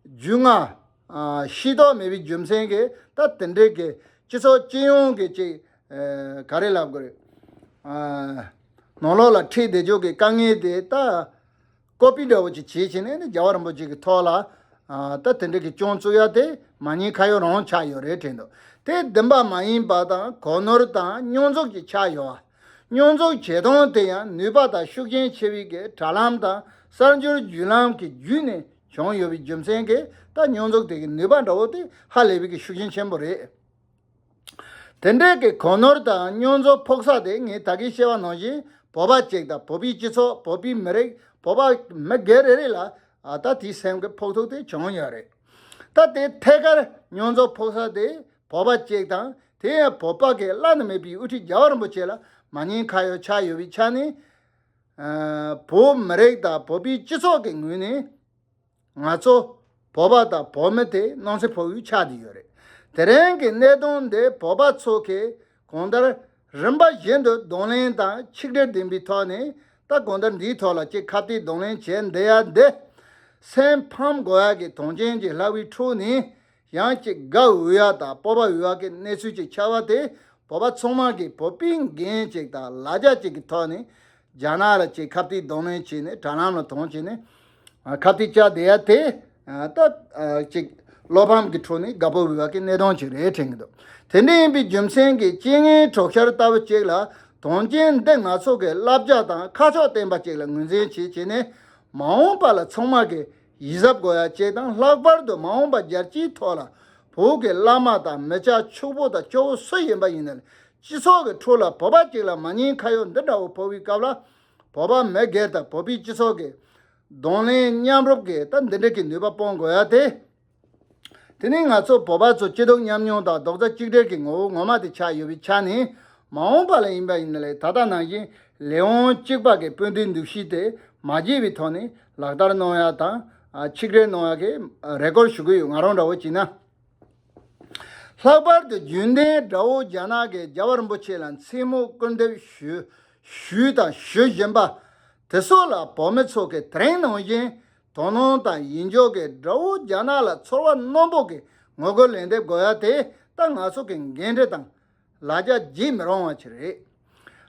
རྒྱུས་མངའ་ཨ་ཤེས་རྟོགས་མེད་པའི་རྒྱུ་མཚན་གྱིས་ད་དེ་འདྲའི་གི་སྤྱི་ཚོགས་སྤྱི་ཡོངས་ཀྱི་ཅིག་ཨ་ག་རེ་ལབ་དགོས་རེད། ཨ་ནང་ལོགས་ལ་འཁྲིད་བསྡད་ཕྱོགས་ཀྱི་དཀའ་ངལ་དེ་ད་ཀོ་པི་འདྲ་བོ་ཅིག་བྱེད་བྱས་ནས་ནི་རྒྱལ་བ་རིན་པོ་ཆེ་གི་ཐོག་ལ་ཨ་ད་དེ་འདྲའི་གི་སྐྱོན་བཙུགས་ཡ་དེ་མ་ཉེས་ཁ་གཡོག་རང་ཆགས་ཡོད་རེད་དྲན་འདུག་དེ་བདེན་པ་མ་ཡིན་པ་དང་གོ་ནོར་དང་སྙོན་འཛུགས་ཀྱི་ཆ་ཡོད་པ། སྙོན་འཛུགས་བྱེད་སྟངས་དེ་ཡང་ནུས་པ་དང་ཤུགས་རྐྱེན་ཆེ་བའི་གི་དྲ་ལམ་དང་གསར་འགྱུར་བརྒྱུད་ལམ་གྱི་བརྒྱུད་ནས་བྱུང་ཡོད་པའི་རྒྱུ་མཚན་གྱིས་ད་སྙོན་འཛུགས་དེ་གི་ནུས་པ་འདྲ་བོ་དེ་ཧ་ལས་པའི་གི་ཤུགས་རྐྱེན་ཆེན་པོ་རེད། དེ་འདྲའི་གི་གོ་ནོར་དང་སྙོན་འཛུགས་ཕོག་ས་དེ་ངས་ད་གིན་བཤད་པ་ནང་བཞིན་བོད་པ་གཅིག་དང་བོད་པའི་སྤྱི་ཚོགས་བོད་པའི་མི་རིགས་བོད་པ་མི་སྒེར་རེ་རེ་ལ་ཨ་ད་དེའི་སེམས་ཀྱི་ཕོག་ཐུག་དེ་བྱུང་ཡོད་རེད། ད་དེ་ཐད་ཀར་སྙོན་འཛུགས་ཕོག་ས་དེ་བོད་པ་གཅིག་དང་དེ་ཡང་བོད་པ་གི་བླ་ན་མེད་པའི་དབུ་ཁྲིད་རྒྱལ་བ་རིན་པོ་ཆེ་ལ་མ་ཉེས་ཁ་གཡོག་ཆགས་ཡོད་པའི་ཆ་ནས། ཨ་བོད་མི་རིགས་དང་བོད་པའི་སྤྱི་ཚོགས་ཀྱི་ངོས་ནས་ང་ཚོ་བོད་པ་དང་བོད་མི་དེ་གནམ་ས་ཕོག་ཡུལ་ཆགས་བསྡད་ཡོད་རེད། དེ་རིང་གི་གནད་དོན་འདི་བོད་པ་ཚོ་གིས་གང་ལྟར་རིམ་པ་བཞིན་དུ་གདོང་ལེན་དང་ཆིག་སྒྲིལ་ལྡན་པའི་ཐོག་ནས་ད་གང་ལྟར་འདིའི་ཐོག་ལ་ཅིག་ཁ་གཏད་གདོང་ལེན་བྱས་བསྡད་ཡ་འདི་སེམས་ཕམ་དགོས་ཡ་གི་དོན་རྐྱེན་ཅིག་ལྷག་པའི་ཁྲོད་ནས། ཡང་ཅིག་དགའ་འོས་ཡ་དང་སྤོབས་པ་འོས་ཡ་གི་གནས་ཚུལ་ཅིག་ཆགས་པ་དེ་བོད་པ་ཚང་མ་གིས་བོད་པའི་འགན་ཅིག་དང་ལ་རྒྱ་ཅིག་གི་ཐོག་ནས་རྒྱ་ནག་ལ་ཅིག་ཁ་གཏད་གདོང་ལེན་བྱས་ནས་དྲ་ལམ་ལ་གཏོང་བྱས་ནས་ཨ་ཁ་གཏད་བཅག་བསྡད་ཡ་དེ་ཨ་ད་ཨ་ཅིག་བློ་ཕམ་གྱི་ཁྲོད་ནས་དགའ་སྤོབས་འོས་ཡ་གི་གནས་སྟངས་ཅིག་རེད་དྲན་གྱི་འདུག་དེ་འདྲ་ཡིན་པའི་རྒྱུ་མཚན་གྱིས་རྐྱེན་ངན་གྲོགས་ཤར་ལྟ་བུ་ཅིག་ལ་དོན་རྐྱེན་འདི་ང་ཚོ་གི་བསླབ་བྱ་དང་ཁ་ཕྱོགས་བསྟན་པ་ཅིག་ལ་ངོས་འཛིན་བྱས་བྱས་ནས་མ་འོངས་པ་ལ་ཚང་མ་གིས་ཡིད་གཟབ་དགོས་ཡ་བཅས་དང་། ལྷག་པར་དུ་མ་འོངས་པ་རྒྱལ་སྤྱིའི་ཐོག་ལ་བོད་ཀྱི་བླ་མ་དང་མི་སྐྱ་ཕྱུག་པོ་དང་སྐྱོ་བོ་སུ་ཡིན་པ་ཡིན་ནའང་སྤྱི་ཚོགས་ཀྱི་ཁྲོད་ལ་བོད་པ་གཅིག་ལ་མ་ཉེས་ཁ་གཡོག་འདི་འདྲ་བོ་ཕོག་པའི་སྐབས་ལ་བོད་པ་མི་སྒེར་དང་བོད་པའི་སྤྱི་ཚོགས་ཀྱི་གདོང་ལེན་མཉམ་རུབ་ཀྱིས་ད་འདི་འདྲ་གི་ནུས་པ་སྤུངས་དགོས་ཡ་དེ། དེ་ནི་ང་ཚོ་བོད་པ་ཚོ་སྐྱིད་སྡུག་མཉམ་མྱོང་དང་རྡོག་རྩ་གཅིག་སྒྲིལ་གྱི་ངོ་བོ་ངོ་མ་དེ་ཆགས་ཡོད་པའི་ཆ་ནས་མ་འོངས་པ་ལ་ཡིན་པ་ཡིན་ནའང་ད་ལྟ་ནང་བཞིན་ལས་དབང་གཅིག་པ་གི་སྤུན་ཟླའི་འདུ་ཤེས་དེ་མ་བརྗེད་པའི་ཐོག་ནས་ལག་བསྟར་གནང་ཡ་དང་ཨ་ཆིག་སྒྲིལ་གནང་ཡ་གི་ཨ་རེ་སྐུལ་ཞུ་གི་ཡོད། ང་རང་འདྲ་བོ་བྱས་ན། ལྷག་པར་དུ་རྒྱུན་ལྡན་དགྲ་བོ་རྒྱ་ནག་གིས་རྒྱལ་བ་རིན་པོ་ཆེ་ལ་མཚན་སྨོད་སྐུར་འདེབས་ཞུ་ཞུས་དང་ཞུ་བཞིན་པ་དེ་ཚོ་ལ་བོད་མི་ཚོ་གིས་དེ་རིང་ནང་བཞིན་དོ་སྣང་དང་ཡིད་འཇོག་གིས་དགྲ་བོ་རྒྱ་ནག་ལ་ཚོར་བ་རྣོན་པོ་གིས་ངོ་རྒོལ་ལན་འདེབས་དགོས་ཡ་དེ་ད་ང་ཚོ་གི་འགན་འཁྲི་དང་ལ་རྒྱ་བརྗེད་མི་རུང་བ་ཅིག་རེད།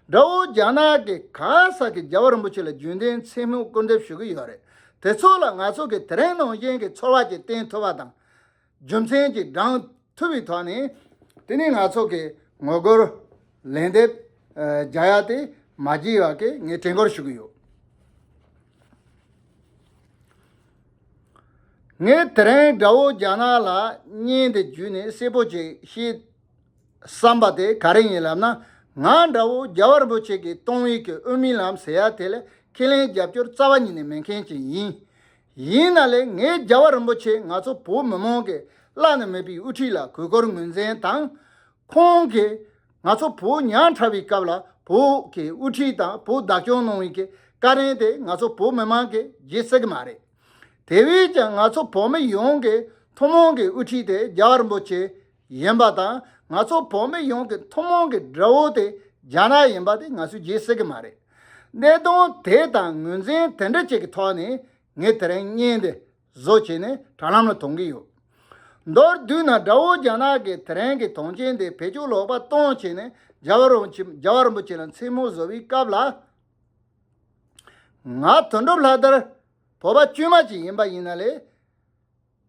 དགྲ་བོ་རྒྱ་ནག་གིས་ག་ས་གི་རྒྱལ་བ་རིན་པོ་ཆེ་ལ་རྒྱུན་ལྡན་མཚན་སྨོད་སྐུར་འདེབས་ཞུ་གི་ཡོད་རེད། དེ་ཚོ་ལ་ང་ཚོ་གིས་དེ་རིང་ནང་བཞིན་གྱི་ཚོར་བ་ཅིག་བསྟན་ཐུབ་པ་དང་། རྒྱུ་མཚན་གྱིས་འགྲངས་ཐུབ་པའི་ཐོག་ནས་དེ་ནི་ང་ཚོ་གི་ངོ་རྒོལ་ལན་འདེབས་ཨ་རྒྱག་ཡ་དེ་མ་བརྗེད་ཡ་གི་ངས་དྲན་སྐུལ་ཞུ་གི་ཡོད། ངས་དེ་རིང་དགྲ་བོ་རྒྱ་ནག་ལ་བརྙན་དེ་བརྒྱུད་ནས་གསལ་པོ་ཅིག་བཤད་བསམ་པ་དེ་ག་རེ་ཡིན་ལབ་ན། ང་དགྲ་བོ་རྒྱལ་བ་རིན་པོ་ཆེ་གིས་གཏོང་བའི་གི་དབུ་མའི་ལམ་ཟེར་ཡ་དེ་ལ་ཁས་ལེན་རྒྱབ་སྐྱོར་རྩ་བ་ཉིད་ནས་མེད་མཁན་ཅིག་ཡིན། ཡིན་ན་ལས་ངས་རྒྱལ་བ་རིན་པོ་ཆེ་ང་ཚོ་བོད་མི་མང་གི་བླ་ན་མེད་པའི་དབུ་ཁྲིད་ལ་གུས་བཀུར་ངོས་འཛིན་དང་། ཁོང་གིས་ང་ཚོ་བོད་ཉག་ཕྲ་བའི་སྐབས་ལ་བོད་ཀྱི་དབུ་ཁྲིད་དང་བོད་བདག་སྐྱོང་གནང་བའི་གི་བཀའ་དྲིན་དེ་ང་ཚོ་བོད་མི་མང་གིས་བརྗེད་སྲིད་ཀྱི་མ་རེད། དེ་བས་ཀྱང་ང་ཚོ་བོད་མི་ཡོངས་ཀྱི་ཐུན་མོང་གི་དབུ་ཁྲིད་དེ་རྒྱལ་བ་རིན་པོ་ཆེ་ཡིན་པ་དང་། ང་ཚོ་བོད་མི་ཡོངས་ཀྱི་ཐུན་མོང་གི་དགྲ་བོ་དེ་རྒྱ་ནག་ཡིན་པ་དེ་ང་ཚོས་བརྗེད་སྲིད་ཀྱི་མ་རེད། གནད་དོན་དེ་དང་ངོས་འཛིན་དེ་འདྲ་ཅིག་གི་ཐོག་ནས་ངས་དེ་རིང་བརྙན་འདི་བཟོ་བྱས་ནས་དྲ་ལམ་ལ་གཏོང་གི་ཡོད། མདོར་བསྡུས་ན་དགྲ་བོ་རྒྱ་ནག་གིས་དེ་རིང་གི་དོན་རྐྱེན་དེ་བེད་སྤྱོད་ལོག་པ་བཏང་བྱས་ནས་རྒྱལ་བ་རིན་པོ་ཆེ་རྒྱལ་བ་རིན་པོ་ཆེ་ལ་མཚན་སྨོད་བཟོ་བའི་སྐབས་ལ། ང་དོན་གྲུབ་ལྷ་དར་བོད་པ་དཀྱུས་མ་ཅིག་ཡིན་པ་ཡིན་ན་ལས།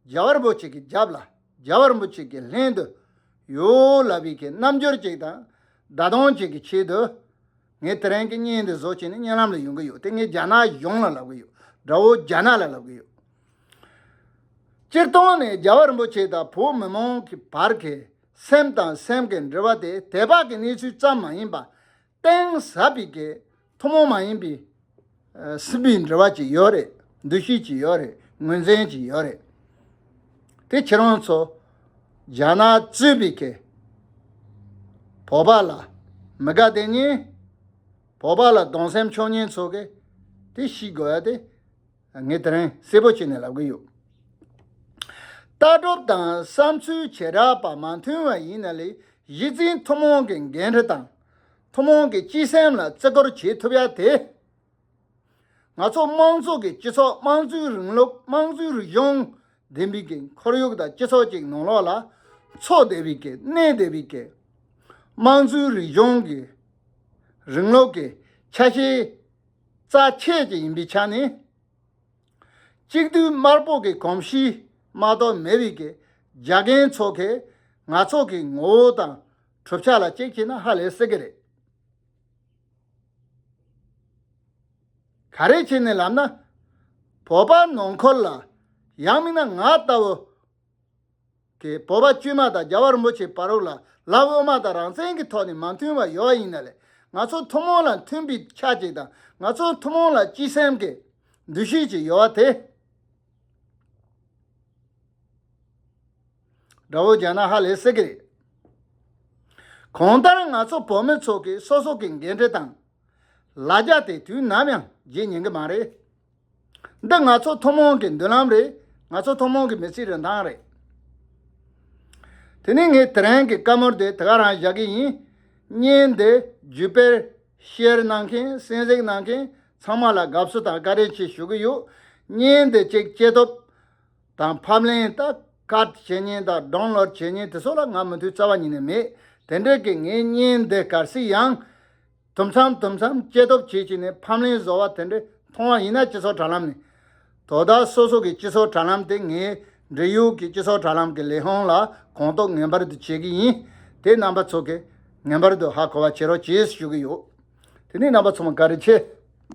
རྒྱལ་བ་རིན་པོ་ཆེ་གི་རྒྱབ་ལ་རྒྱལ་བ་རིན་པོ་ཆེ་གི་ལྷན་དུ་ཡོད་ལབ་པའི་གི་རྣམ་འགྱུར་ཅིག་དང་བརྡ་སྟོན་ཅིག་གི་ཆེད་དུ། ངས་དེ་རིང་གི་བརྙན་འདི་བཟོ་བྱས་ནས་བརྙན་ལམ་ལ་ཡོང་གི་ཡོད། དེ་ངས་རྒྱ་ནག་གཞུང་ལ་ལབ་གི་ཡོད། དགྲ་བོ་རྒྱ་ནག་ལ་ལབ་གི་ཡོད། སྤྱིར་བཏང་ནས་རྒྱལ་བ་རིན་པོ་ཆེ་དང་བོད་མི་མང་གི་བར་གྱི་སེམས་དང་སེམས་ཀྱི་འབྲེལ་བ་དེ་དད་པ་གི་གནས་ཚུལ་ཙམ་མ་ཡིན་པ། གཏིང་ཟབ་པའི་གི་ཐུན་མོང་མ་ཡིན་པའི་ཨ་སྲིད་པའི་འབྲེལ་བ་ཅིག་ཡོད་རེད། འདུ་ཤེས་ཅིག་ཡོད་རེད། ངོས་འཛིན་གྱི་ཡོད་རེད། དེ་ཁྱེད་རང་ཚོ་རྒྱ་ནག་གཙོས་པའི་གི་བོད་པ་ལ་མི་དགའ་དེ་ཉིད། བོད་པ་ལ་གདུང་སེམས་མཆོག་ཉིད་ཚོ་གི་དེ་ཤེས་དགོས་ཡ་དེ་ངས་དེ་རིང་གསལ་པོ་བྱས་ནས་ལབ་གི་ཡོད། ལྟ་གྲུབ་དང་བསམ་ཚུལ་བྱེ་བྲག་པ་མ་མཐུན་བ་ཡིན་ན་ལས་གཞི་འཛིན་ཐུན་མོང་གི་འགན་འཁྲི་དང་ཐུན་མོང་གི་སྤྱི་སེམས་ལ་བརྩི་བཀུར་བྱེད་ཐུབ་ཡ་དེ། ང་ཚོ་དམངས་གཙོ་གི་སྤྱི་ཚོགས། དམངས་གཙོའི་རིང་ལུགས། དམངས་གཙོའི་རིག་གཞུང་ལྡན་པའི་གི་ཁོར་ཡུག་དང་སྤྱི་ཚོགས་ཅིག་ནང་ལོགས་ལ་འཚོ་བསྡད་པའི་གི། གནས་བསྡད་པའི་གི། དམངས་གཙོའི་རིག་གཞུང་གི་རིང་ལུགས་ཀྱི་ཆ་ཤས་རྩ་ཆེ་ཅིག་ཡིན་པའི་ཆ་ནས། གཅིག་སྡུད་དམར་པོ་གི་གོམས་གཤིས་མ་གཏོགས་མེད་པའི་གི་རྒྱ་རྒན་ཚོ་གིས་ང་ཚོ་གི་ངོ་བོ་དང་གྲུབ་ཆ་ལ་གཅིག་བྱས་ན་ཧ་ལས་སྲིད་གི་རེད། ག་རེ་བྱས་ནས་ལབ་ན། བོད་པ་ནང་ཁུལ་ལ། ཡང་མིན་ན་ང་ལྟ་བུ་གི་བོད་པ་དཀྱུས་མ་དང་རྒྱལ་བ་རིན་པོ་ཆེའི་བར་རོགས་ལ་ལབ། དབུ་མ་དང་རང་བཙན་གྱི་ཐོག་ནས་མ་མཐུན་པ་ཡོད་པ་ཡིན་ན་ལས། ང་ཚོ་ཐུན་མོང་ལ་མཐུན་པའི་ཆ་ཅིག་དང་། ང་ཚོ་ཐུན་མོང་ལ་སྤྱི་སེམས་ཀྱི་འདུ་ཤེས་ཅིག་ཡོད་པ་དེ། དགྲ་བོ་རྒྱ་ནག་ཧ་ལས་སྲིད་གི་རེད། གང་ལྟར་ང་ཚོ་བོད་མི་ཚོ་གིས་སོ་སོ་གི་འགན་འཁྲི་དང་ལ་རྒྱ་དེ་དུས་ནམ་ཡང་བརྗེད་ཉན་གི་མ་རེད། འདི་ང་ཚོ་ཐུན་མོང་གི་མདུན་ལམ་རེད། ང་ཚོ་ཐུན་མོང་གི་མི་ཚེའི་རིན་ཐང་རེད། དེ་ནས་ངས་དེ་རིང་གི་བཀའ་མོལ་དེ་དེ་ག་རང་བཞག་གི་ཡིན། བརྙན་འདི་བརྒྱུད་སྤེལ་ཤེར་གནང་མཁན། གསན་གཟིགས་གནང་མཁན་ཚང་མ་ལ་དགའ་བསུ་དང་བཀའ་དྲིན་ཆེ་ཞུ་གི་ཡོད། བརྙན་འདི་གཅིག་སྐྱེལ་ཐོབ་དང་ཕབ་ལེན་དང་ཀཊ་བྱེད་མཁན་དང་ཌའུན་ལོཌ་བྱེད་མཁན་དེ་ཚོ་ལ་ང་མོས་མཐུ་རྩ་བ་ཉིད་ནས་མེད། དེ་འདྲ་གི་ངའི་བརྙན་འདི་གལ་སྲིད་ཡང་དུམ་མཚམས་དུམ་མཚམས་སྐྱེལ་ཐོབ་བྱེད་བྱས་ནས་ཕབ་ལེན་བཟོ་བ་དེ་འདྲ་མཐོང་བ་ཡིན་ན། སྤྱི་ཚོགས་དྲ་ལམ་ནས། དོ་བདག་སོ་སོ་གི་སྤྱི་ཚོགས་དྲ་ལམ་དེ་ངའི་འབྲེལ་ཡོད་ཀྱི་སྤྱི་ཚོགས་དྲ་ལམ་གྱི་ལས་ཁུངས་ལ་གང་ཐུབ་ངེས་པར་དུ་བྱེད་ཀྱི་ཡིན། དེ་རྣམ་པ་ཚོ་གིས་ངེས་པར་དུ་ཧ་གོ་བ་བྱེད་རོགས་གྱིས་ཞུ་གི་ཡོད། དེ་ནས་རྣམ་པ་ཚང་མ་བཀའ་དྲིན་ཆེ།